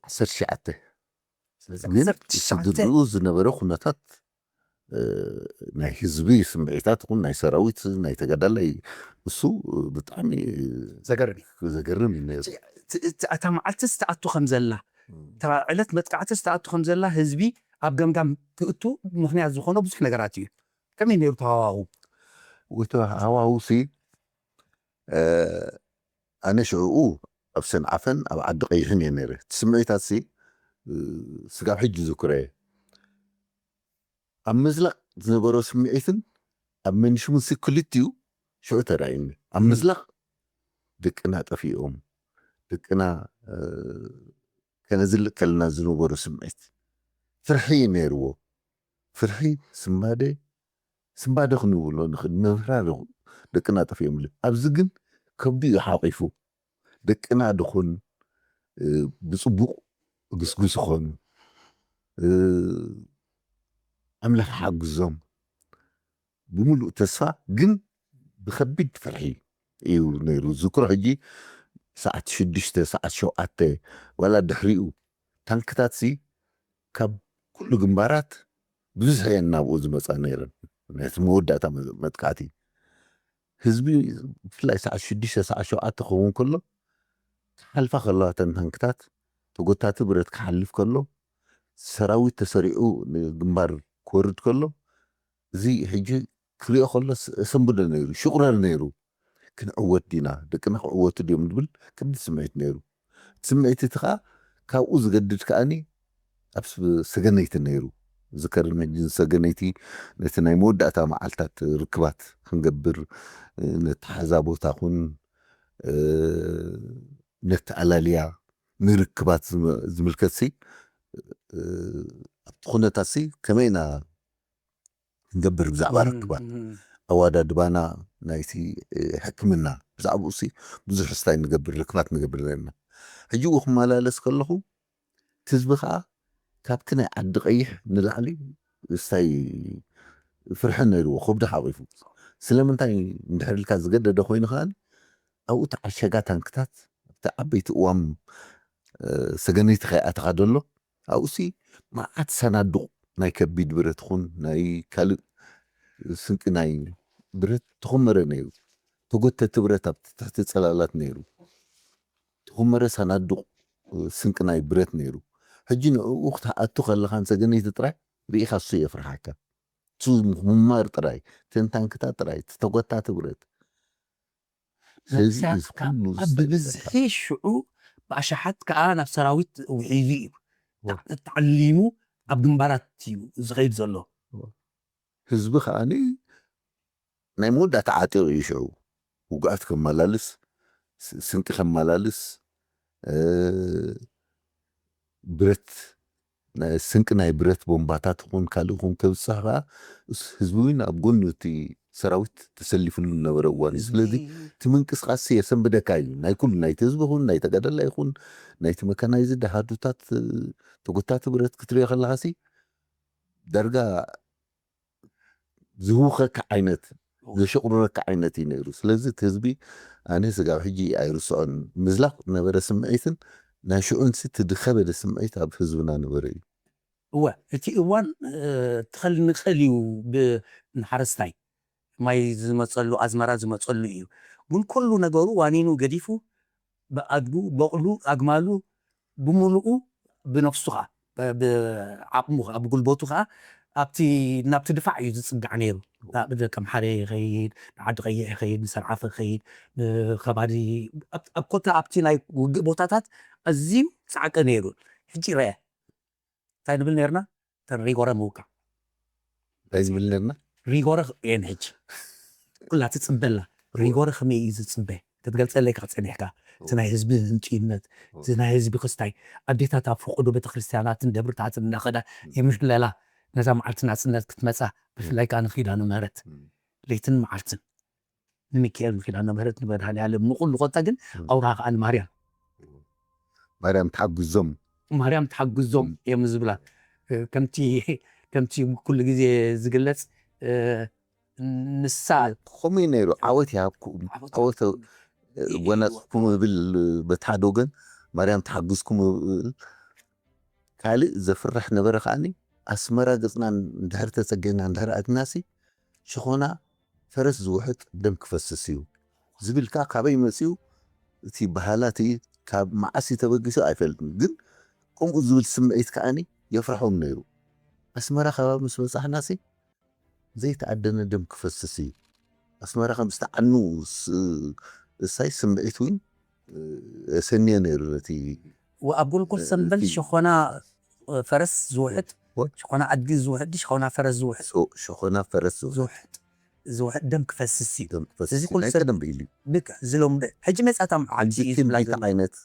ዓሰርተ ትሽዓተ ግን ስድርኡ ዝነበረ ኩነታት ናይ ህዝቢ ስምዒታት ይኹን ናይ ሰራዊት ናይ ተጋዳላይ እሱ ብጣዕሚ ዘገርም ዘገርም እዩ ነይሩ። እታ መዓልቲ ዝተኣቱ ከም ዘላ እታ ዕለት መጥቃዕቲ ዝተኣቱ ከም ዘላ ህዝቢ ኣብ ገምጋም ክእቱ ምክንያት ዝኾኖ ብዙሕ ነገራት እዩ። ከመይ ነይሩ ተሃዋሁ? እቲ ሃዋሁ ሲ ኣነ ሽዕኡ ኣብ ሰንዓፈን ኣብ ዓዲ ቀይሕን እየ ነይረ። እቲ ስምዒታት ሲ ስጋብ ሕጂ ዝዝክሮ እየ። ኣብ ምዝላቕ ዝነበሮ ስምዒትን ኣብ መንሽሙን ሲ ክልቲኡ ሽዑ ተራእዩኒ። ኣብ ምዝላቕ ደቅና ጠፊኦም ደቅና ከነዝልእ ከለና ዝነበሮ ስምዒት ፍርሒ እዩ ነይርዎ። ፍርሒ ስንባደ ስንባደ ክንብሎ ንኽእል ምፍራር ደቅና ጠፊኦም። ኣብዚ ግን ከብዱ እዩ ሓቂፉ። ደቅና ድኹን ብፅቡቕ ግስጉስ ይኾኑ። ኣምላኽ ሓግዞም ብምሉእ ተስፋ ግን ብኸቢድ ፍርሒ እዩ ነይሩ። ዝክሮ ሕጂ ሰዓት ሽዱሽተ ሰዓት ሸውዓተ ዋላ ድሕሪኡ ታንክታት ሲ ካብ ኩሉ ግንባራት ብዙሕ እየን ናብኡ ዝመፃ ነይረን። ነቲ መወዳእታ መጥቃዕቲ ህዝቢ ብፍላይ ሰዓት ሽዱሽተ ሰዓት ሸውዓተ ክኸውን ከሎ ክሓልፋ ከለዋ ተን ታንክታት ተጎታቲ ብረት ክሓልፍ ከሎ ሰራዊት ተሰሪዑ ንግንባር ክወርድ ከሎ እዚ ሕጂ ክሪኦ ከሎ ሰንብዶ ነይሩ ሽቁረር ነይሩ። ክንዕወት ዲና ደቅና ክዕወቱ ድዮም ዝብል ከቢድ ስምዒት ነይሩ። እቲ ስምዒት እቲ ከዓ ካብኡ ዝገድድ ከዓኒ ኣብ ሰገነይቲ ነይሩ። ዝከርን ሕጂ ሰገነይቲ ነቲ ናይ መወዳእታ መዓልታት ርክባት ክንገብር ነቲ ሓዛ ቦታ ኩን ነቲ ኣላልያ ንርክባት ዝምልከት ሲ ኣብቲ ኩነታት ሲ ከመይ ኢና ክንገብር ብዛዕባ ርክባት ኣዋዳድባና ናይቲ ሕክምና ብዛዕባኡ ሲ ብዙሕ ስታይ ንገብር ርክባት ንገብር ዘለና። ሕጂ ኡ ክመላለስ ከለኹ ህዝቢ ከዓ ካብቲ ናይ ዓዲ ቀይሕ ንላዕሊ ስታይ ፍርሒ ነይርዎ ከብዱ ሓቂፉ። ስለምንታይ እንድሕር ኢልካ ዝገደደ ኮይኑ ከዓ ኣብኡ ተዓሸጋ ታንክታት ኣብቲ ዓበይቲ እዋም ሰገነይቲ ከይኣተኻ ደሎ ኣብኡሲ መዓት ሰናዱቕ ናይ ከቢድ ብረት ኹን ናይ ካልእ ስንቂ ናይ ብረት ተኾመረ ነይሩ። ተጎተቲ ብረት ኣብቲ ትሕቲ ጸላላት ነይሩ። ትኹመረ ሳናዱቕ ስንቂ ናይ ብረት ነይሩ። ሕጂ ንዕኡ ክትኣቱ ከለኻ ንሰገነይቲ ጥራይ ርኢኻ እሱ የፍርሓካ። እሱ ምማር ጥራይ፣ ተንታንክታት ጥራይ፣ ተተጎታቲ ብረት። ስለዚ እዚ መሳርሕትካ ኩሉ ኣብ ብብዝሒ ሽዑ ብኣሽሓት ከኣ ናብ ሰራዊት ውሒዙ እዩ። ዋ። ተዓሊሙ ኣብ ግንባራት እዩ ዝኸይድ ዘሎ። ህዝቢ ከዓኒ ናይ መወዳእታ ዓጢቑ እዩ ሽዑ። ውግኣት ከመላልስ፣ ስ- ስንቂ ከመላልስ፣ እ፣ ብረት ናይ ስንቂ ናይ ብረት ቦምባታት ይኹን ካልእ ይኹን ከብጽሕ ከኣ እስ- ህዝቢ እውን ኣብ ጎኒ እቲ ሰራዊት ተሰሊፍሉ ዝነበረ እዋን እዩ። ስለዚ እቲ ምንቅስቃስ የሰንብደካ እዩ። ናይ ኩሉ ናይቲ ህዝቢ ይኹን ናይ ተጋዳላይ ይኹን ናይቲ መካናይዝድ ኣሃዱታት እ፣ ተጎታቲ ብረት ክትሪኦ ከለኻሲ ዳርጋ ዝህውኸካ ዓይነት ዘሸቑርረካ ዓይነት እዩ ነይሩ። ስለዚ እቲ ህዝቢ ኣነ ስጋብ ሕጂ ኣይርስዖን። ምዝላቕ ነበረ ስምዒትን ናይ ሽዑንሲ እቲ ድኸበደ ስምዒት ኣብ ህዝብና ነበረ እዩ። እወ እቲ እዋን እ፣ ትኸል ንኽእል እዩ ብ- ንሓረስታይ ማይ ዝመፀሉ ኣዝመራ ዝመፀሉ እዩ። ግን ኩሉ ነገሩ ዋኒኑ ገዲፉ ብኣድጉ በቕሉ ኣግማሉ ብምሉኡ ብነፍሱ ከዓ ብ- ብዓቕሙ ከዓ ብጉልበቱ ከዓ ኣብቲ ናብቲ ድፋዕ እዩ ዝፅጋዕ ነይሩ። ናብ ደቀምሓረ ይኸይድ፣ ንዓዲ ቀይሕ ይኸይድ፣ ንሰንዓፈ ይኸይድ፣ ንከባዲ ኣብ- ኣብ ኮታ ኣብቲ ናይ ውግእ ቦታታት ኣዝዩ ፃዕቂ ነይሩ። ሕጂ ረአ እንታይ ንብል ነርና? ተን ሪጎረ ምውቃዕ እንታይ ዝብል ነርና? ሪጎረ የን ሕጂ ኩላ ትፅበላ ሪጎረ ከመይ እዩ ዝፅበ ክትገልፀለይ ከዓ ፀኒሕካ እቲ ናይ ህዝቢ ህንጭይነት እቲ ናይ ህዝቢ ክስታይ ኣዴታት ኣብ ፈቀዶ ቤተክርስትያናትን ደብርታትን እናኸዳ የምሽለላ ነዛ መዓልቲ ናፅነት ክትመፃ ብፍላይ ከዓ ንኪዳነ ምህረት ለይትን መዓልትን ንሚካኤል ንኪዳነ ምህረት ንመድሃኔ ዓለም ንኩሉ ኮታ ግን ኣውራ ከዓ ንማርያም ማርያም ተሓግዞም ማርያም ተሓግዞም እዮም ዝብላ ከምቲ ከምቲ ኩሉ ግዜ ዝግለፅ ንሳ ከምኡ እዩ ነይሩ። ዓወት ይሃብኩም ዓወት ጎናፅኩም እብል በቲ ሓደ ወገን ማርያም ተሓግዝኩም እብል ካልእ ዘፍርሕ ነበረ ከዓኒ ኣስመራ ገፅና እንድሕር ተፀገና እንድሕር ኣድናሲ ሽኾና ፈረስ ዝውሕጥ ደም ክፈስስ እዩ ዝብል ከዓ ካበይ መፅኡ እቲ ባህላ እቲ ካብ መዓስ እዩ ተበጊሱ ኣይፈልጥን ግን ከምኡ ዝብል ስምዒት ከዓኒ የፍርሖም ነይሩ ኣስመራ ከባቢ ምስ በፃሕናሲ ዘይተኣደነ ደም ክፈስስ እዩ ኣስመራ ከም ዝተዓኑ እሳይ ስምዒት እውን የሰንዮ ነይሩ ነቲ ኣብ ጎልጎል ሰንበል ሸኾና ፈረስ ዝውሕጥ ሸኾና ኣድጊ ዝውሕጥ ሸኾና ፈረስ ዝውሕጥ ሸኾና ፈረስ ዝውሕጥ ዝውሕጥ ደም ክፈስስ እዩ እዚ ኩሉ ሰብ ደም ኢሉ ልክ ዝሎም ሕጂ መጻታ መዓልቲ እዩ ዝብላ ዓይነት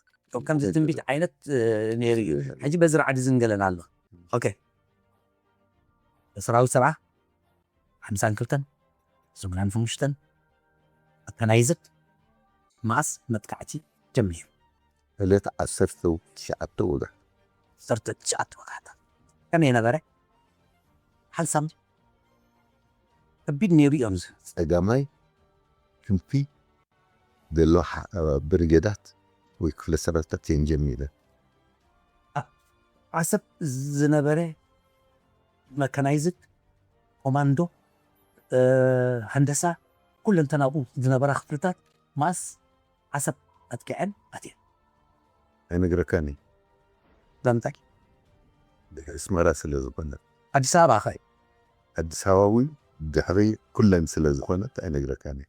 ከምዚ ትንቢት ዓይነት ነይሩ እዩ ሕጂ በዚ ራዕዲ ዝንገለን ኣሎ ኦኬ ሰራዊት ሰብዓ ሓምሳን ክልተን ሰሙናን ሓሙሽተን መካናይዝድ መኣስ መጥቃዕቲ ጀሚሩ ዕለት ዓሰርተ ትሽዓተ ወግሕ ዓሰርተ ትሽዓተ ወጋሕታ ከመይ ነበረ ሓልሳም ከቢድ ነይሩ እዮም ጸጋማይ ክንፊ ዘሎ ብርጌዳት ወይ ክፍለ ሰራዊታት እየን ጀሚረ ዓሰብ ዝነበረ መካናይዝድ ኮማንዶ ሃንደሳ ኩለንተናኡ ዝነበራ ክፍልታት ማስ ዓሰብ ኣጥቂዐን ኣትየን ኣይነግረካኒ በምንታይ ድሕሪ ኣስመራ ስለ ዝኾነ ኣዲስ ኣበባ ኸ ኣዲስ ኣበባ እውን ድሕሪ ኩለን ስለ ዝኾነት ኣይነግረካኒ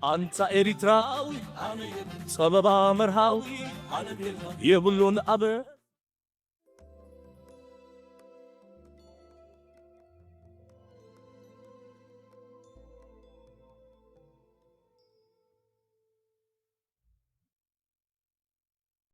ኣንታ ኤሪትራዊ ጸበባ መርሃዊ የብሉን ኣብ